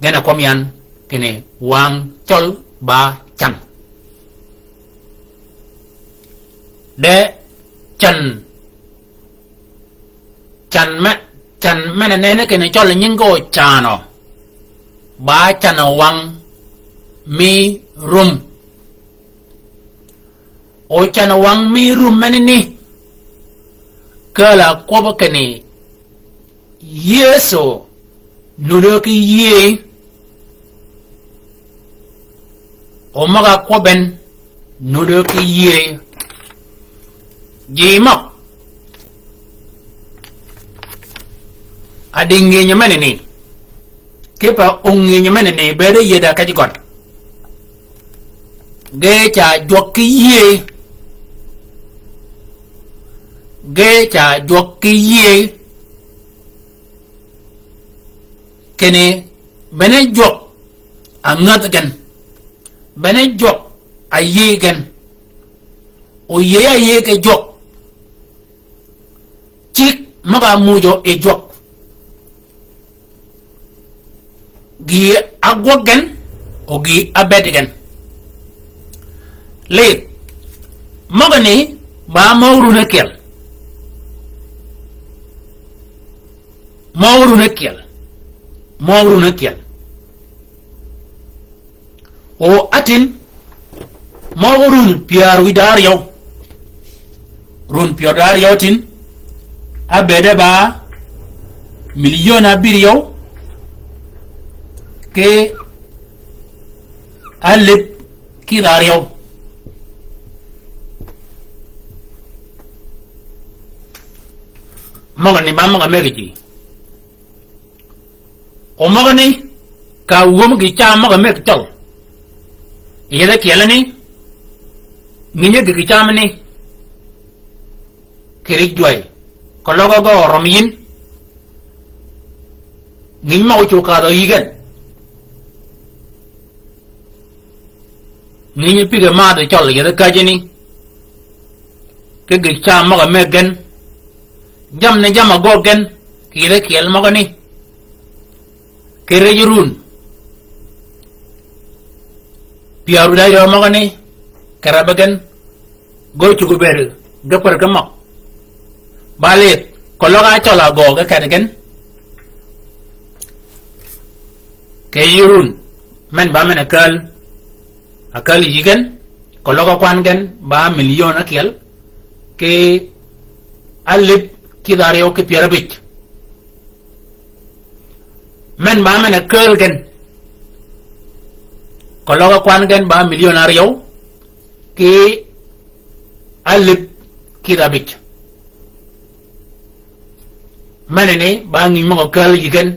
gen a kømmi yan, kinni wang cøl ba can. De can, can me, can men-a nenni kinni cøl nyingi o canø. Ba canø wang mi rum. O canø wang mi rum menani. Kääl-a kwøbbø kinni Yëso nuddø ki yïëy. O møg-a kwøbben nuddø ki yïëy. Ji møg. A di ngïnyi menani. Kipe o ngïnyi menani bëëd yïëd-a kej gød. Ge ca jwøk ki yïëy. Ge ca jwøk ki yïëy. Kinni bene jwøk a ngädh gen. Bene jwøk a yïëy gen. O yïëy a yïëy ki jwøk. Cigg møg-a muuj yi jwøk. Gï a gwøg gen, o gï a bëëd gen. Lidh, møgani ba møg-a run ákyel. Møg-a run ákyel. Møg-a run ákyel. O átin, møg-a run pyär wïj da áryøw. Run pyär da áryøw tin, ábëëde ba milion ábïryew, ki álïb kidh áryøw. Møgani ba møg-a mëggi ji. O møgani, ka wum gï cam møg-a mëggi cøl. Yeth ákyelani, ngïnyi gï cam ni, kì ri jwäy, keløg gø orøm yïn, ngïnyi møg-a ócugø kadhø yï gen. Ngïnyi pïg-a madhø cøl yeth ákäjjani. Ki gï cam møg-a mëggi gen. Jammì ni jamm-a göög gen. Kì yeth ákyel møgani. Kì ri ji run pyär wïj da áryøw møgani. Kì rebbi gen. Gø cuggi bëëd ge päd ki møg. Ba lidh, keløg a cøl a göög ge kedi gen. Kì yï run, men ba men-a kääl, a kääl yï gen, keløg a kwan gen, ba milion ákyel, ki álïb kidh áryøw ki pyär ábïj. Men ba men-a kääl gen, keløg a kwan gen ba milion áryøw, ki álïb kidh ábïj. Menani ba ngïnyi møg-a kääl yï gen,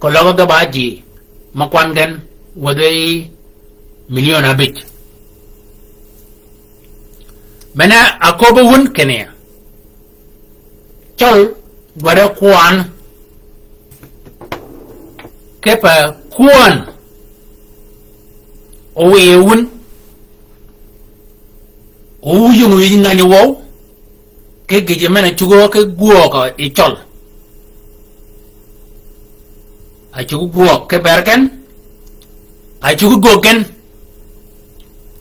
keløg ge ba ji, ma kwan gen, wädhi yi milion ábïj. Men-a aköbbi wun kinni. Cøl dwaddi kwan. Kipe kwän. Owiy wun. Owuj yöng wïj ngänyi wøw. Ki gïjø men-a cuggi ki gwøøg yi cøl. A cuggi gwøøg ki bër gen. A cuggi göög gen.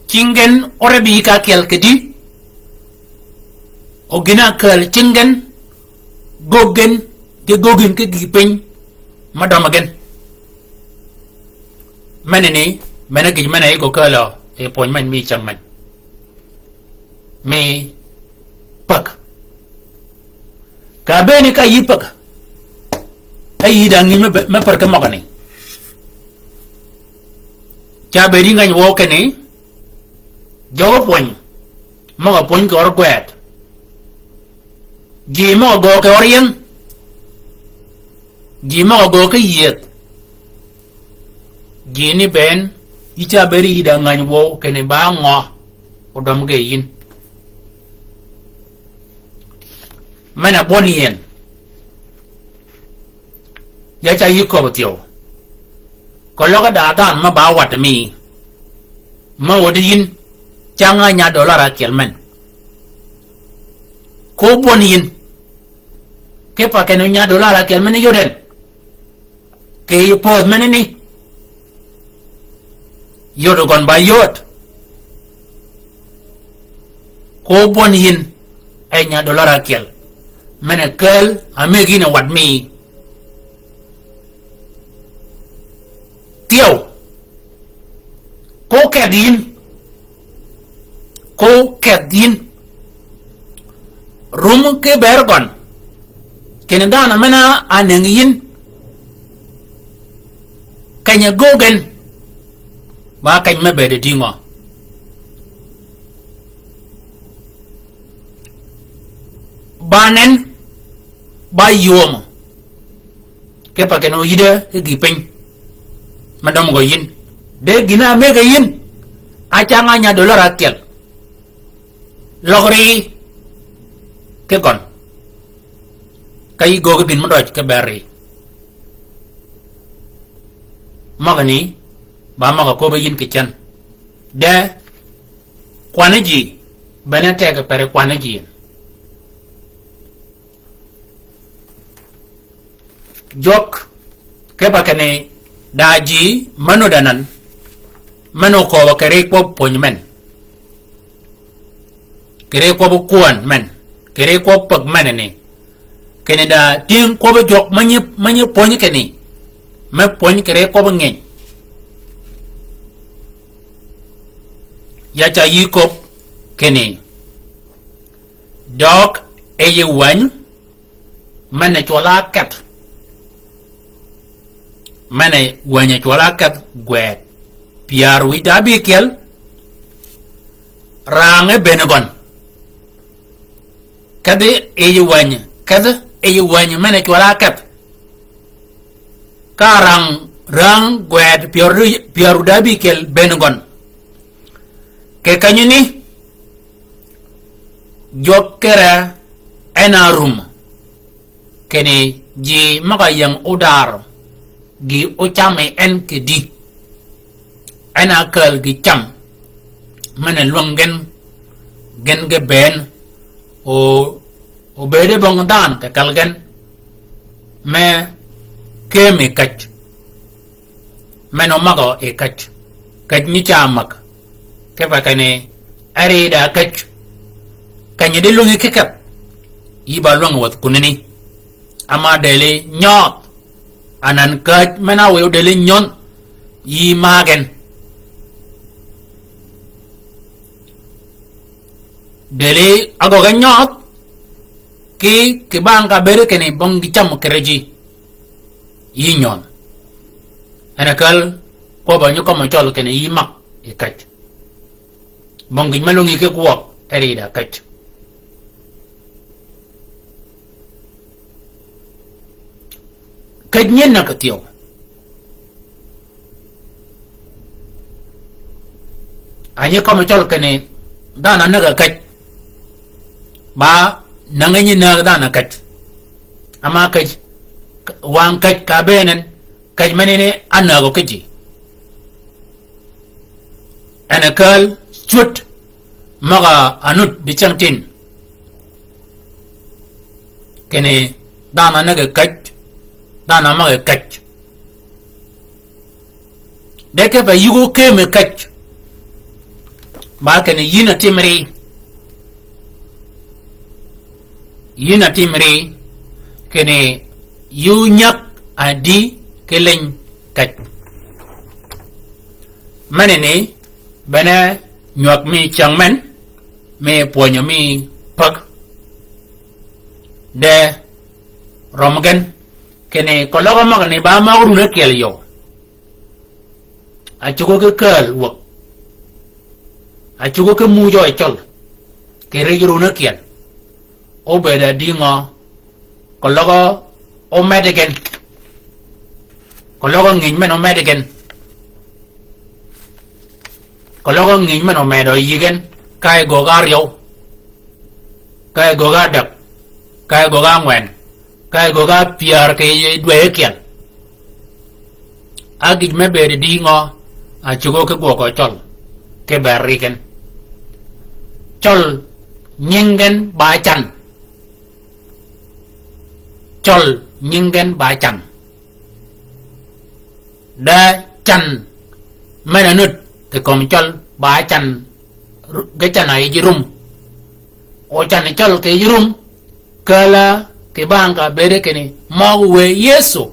Cingi gen orebbi yï ka ákyel kì dï. O gïn-a kääl cingi gen, göög gen, ki göög gen ki gïï piny, ma dømmi gen. Menani, men-a gïj men-a yï gø kääl yi pwöny men mi cäng men. Mi päg. Ka bëëni ka yï päg. Ka yï da ngïnyi me be-, me pär ki møgani. Ca bëëd yï ngänyi wøw kinni, jøg-a pwöny, møg-a pwöny kì ör gwed. Ji møg-a göög kì ör ying. Ji møg-a göög ki yieth. Ji ni bënn, yï ca bëëd yï da ngänyi wøw kinni ba ngø odømmi ge yïn. Men-a bwøn yien. Ya ca yï köbbi thyew. Keløg da dhanhø me ba wadd mi. Me wädi yïn. Cang-a nya dollar ákyel men. Ko bwøn yïn. Kipe kenni nya dollar ákyel men yod en. Kì yij pödh menani. Yod gøn ba yod. Ko bwøn yïn, e nya dollar ákyel. Men-a kääl, a mëggi yïn a wadd mi. Thyew. Ko kedh yïn. Ko kedh yïn. Rum ki bëër gøn. Kinni dhanhø men-a ánëngi yïn. Keny-a göggi gen. Ba keny me bëëd dïngø. Ba nen. Ba ywömø. Kipe kenni oyïddi ki gïï piny. Me dømmi gø yïn. De gïn-a ámëggi yïn. Acang-a nya dollar ákyel. Løg ri. Ki gøn. Ka yï göggi bïn mø døj ki bëër ri. Møgani, ba møg-a köbbi yïn kì cen. De, kwanni ji, bene teg per kwanni ji. Jwøk, kipe kenni, da ji, men-a ódanan, men-a ókööbø kì ri kwøb pwönyi men. Kì ri kwøb kwøn men. Kì ri kwøb päg menani. Kinni da tyëng kwøbbi jwøk me nyi, me nyi pwönyi kinni. Me pwönyi kì ri kwøb ngeny. Ya ca yï köbbi kinni. Døøg e yij wänyi, men-a cwøll-a ákedh. Men-a wänyi cwøll-a ákedh gwed. Pyär wïj da ábïkyel. Rang e bënn gøn. Kedhi e yij wänyi, kedhi e yij wänyi men-a cwøll-a ákedh. Ka rang, rang gwed pyär, pyär da ábïkyel bënn gøn. Kì kenyani, jwøk kere en a rum. Kinni ji møg-a ying odar gï ocam yi en kì dï. En a kääl gï cam. Men-a lwäng gen, gen ge bënn. O, obëëd bong dhanhø kì kal gen. Me këm yi käj. Men omøgø yi käj. Käj nyi ca mäg. Kipe kenni, e ri da käj. Keny-a di lwängi ki keth. Yï ba lwäng wäth kunani. Ama dëli nyøødh. Anan käj men-a wiy odëli nyøn. Yï maag en. Dëli agøgge nyøødh. Ki, kì bang ka bëëd kinni bong gï cam kere ji. Yï nyøn. En a kääl, kwøbb-a nyi kømmi cøl kinni yï mäg yi käj. Bong gïn me lwängi ki gwøg, e ri da käj. Käj nyi näg kì thyew. A nyi kømmi cøl kinni, dhanhø ánäg-a käj. Ba, nängi nyi näg dhanhø käj. Ama käj, wang käj ka bëën en, käj menani ánägø ki ji. En a kääl cwöd møg-a anud dicängtïn. Kinni dhanhø ánäg-a käj, dhanhø ámäg-a käj. De kipe yï ko këm yi käj. Ba kinni yïn a tim ri. Yïn a tim ri. Kinni yï onyäg a dï ki liny käj. Menani, bene nywäg mi cäng men, mi pwönyi mi päg. De, rømmi gen, kinni keløg møgani ba møg-a run ákyel yøw. A cuggi ki kääl wäg. A cuggi ki muuj ø cøl. Kì ri run ákyel. Obëëd a dïngø. Keløg omeddi gen. Keløg ngïj men omeddi gen. Keløg ngïj men omeddi yï gen. Ka e göggi áryew. Ka e göggi ádäg. Ka gøgg-a ángwen, ka gøgg-a pyär kì yij dwäy ákyel. A gïj me bëëd dï ngø, a cugø ki gwøgø cøl, ki bër ri gen. Cøl nying gen ba can. Cøl nying gen ba can. De can men-a nud kì kömi cøl ba can, ge can-a yij rum. O can cøl kì yij rum, kääl-a kì bang ka bëëde kinni møg wëy Yëso.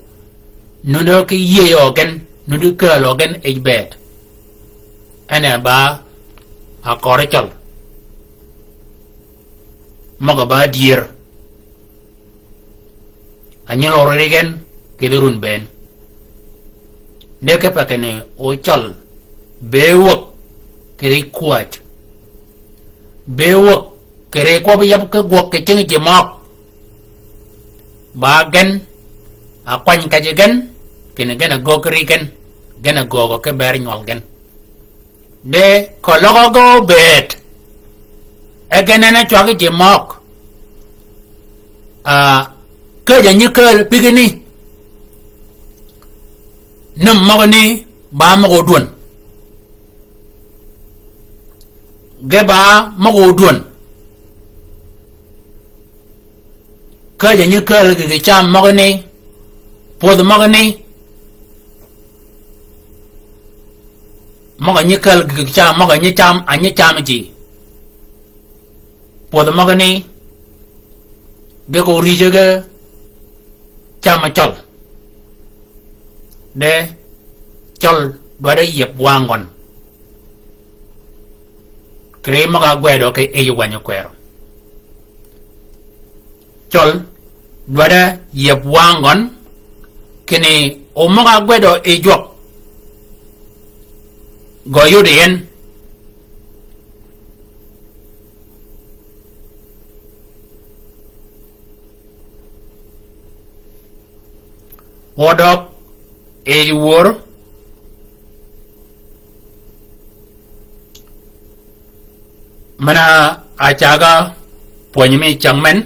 Nuti ki yïëy ø gen, nuti kääl ø gen yij bëëd. En e ba a køri cøl. Møg-a ba dyër. A nyi lor ri gen kì di run bënn. De kipe kinni o cøl, bëë wäg kì ri kwäj. Bëë wäg kì ri kwøbbi yab ki gwøg kì cingi ji møg. Ba gen, a kwany käjji gen, kinni gen a göög ri gen, gen a göögø ki ber nywøl gen. De keløg gø bëëd. E gen en a cwag ji møg. A, käjji a nyi kääl pigini. Nöm møgani ba møg-a ódwän. Ge ba møg-a ódwän. Käjji a nyi kääl gïg cam møgani, pwödh møgani, møg-a nyi kääl gïg cam, møg-a nyi cam, a nyi cam ji. Pwödh møgani, ge ko rijø ge cam cøl. De cøl dwaddi yieb wang gøn. Kì ri møg-a ágwedø kì yij wänyi kwërø. Cøl dwaddi yieb wang gøn, kinni o møg-a ágwedø yi jwøk. Gø yod yi en. Odøg yij wör. Men-a ácaga pwönyi mi cäng men.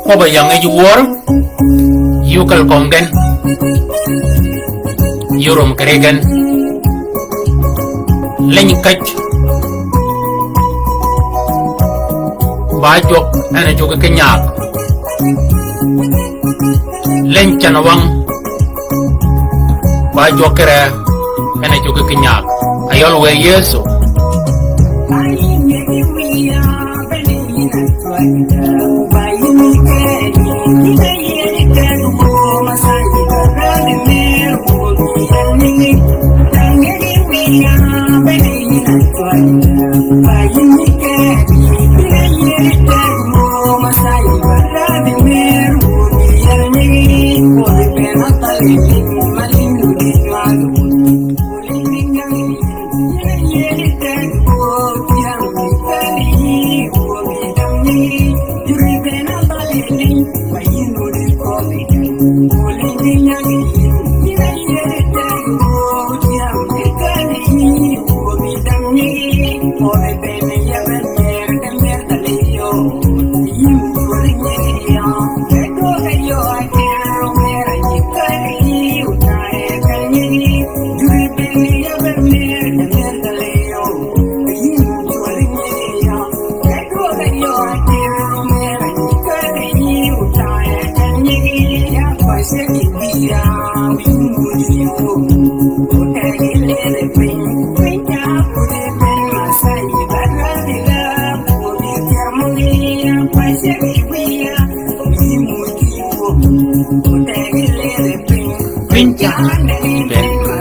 Kwøbb-a ying yij wör, yï ókäl kömi gen, yï rum kì ri gen. Leny käj, ba jwøk en a cuggi ki nyaag. Leny cän wang, ba jwøk ki ree, en a cuggi ki nyaag. Ayøl wëy Yëso.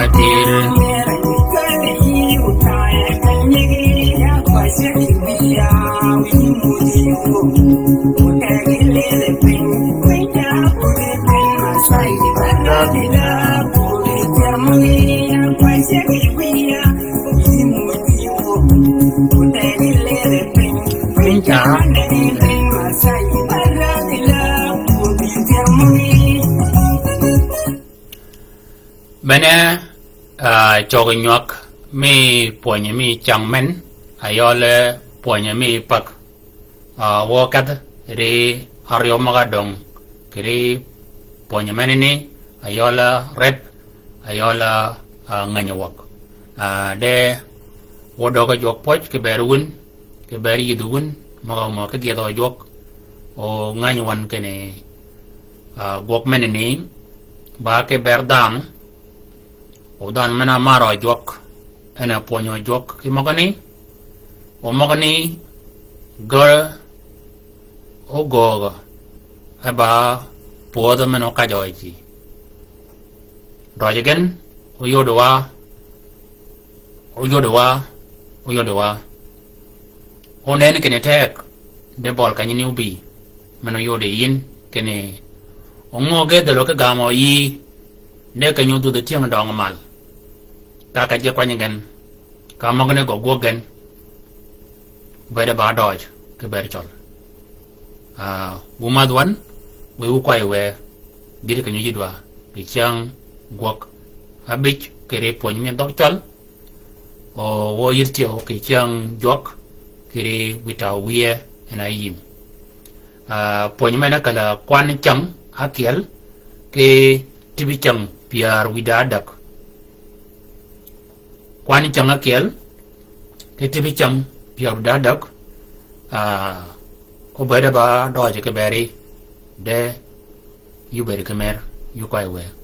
atir. Mene, ah, cøg nywag mi pwönyi mi cäng men, ayøl pwönyi mi päg. Ah, wø kedh ri aryø møg-a döng kì ri pwönyi menani, ayøl rep, ayøl, ah, ngänyi wäg. Ah, de wø døg jwøk pwøj kì bër wun, kì bër yïdh wun, møg-a mø ki gyëdhø jwøk, o ngänyi wøn kinni, ah, gwøg menani, ba kì bër dhanhø, o dhanhø men-a marø jwøk, en a pwönyø jwøk kì møgani, o møgani gär o göögø, e ba pwödhø men-a okajø ji. Døj gen, oyodwa, oyodwa, oyodwa. Onen kinni teg, de bøl kanyini obi, men oyodi yin, kinni, ong'o ge dhäl ki gamø yï, de kenyi odhudh tyëng døngø mal. Ka ka ji kwany gen, ka møgani gø gwøg gen, bëëd ba døj, kì bëëd cøl. Ah, wu madh wøn, wiy wu kway wë, gïti kenyi yïdwa, kì cyäng gwøg, abïj, kì ri pwönyi mi dhøg cøl, o wø yïdh tyeu kì cyäng jwøk, kì ri wïta wïye en a yïm. Ah, pwönyi men-a kal-a kwan cäng ákyel, kì tibi cäng pyär wïdá däg. Kwan cäng ákyel, kì tibi cäng pyär wïdá däg, ah, ko bëëd ba døj kì bëri, de, yï bëëd kì mer, yï kway wë.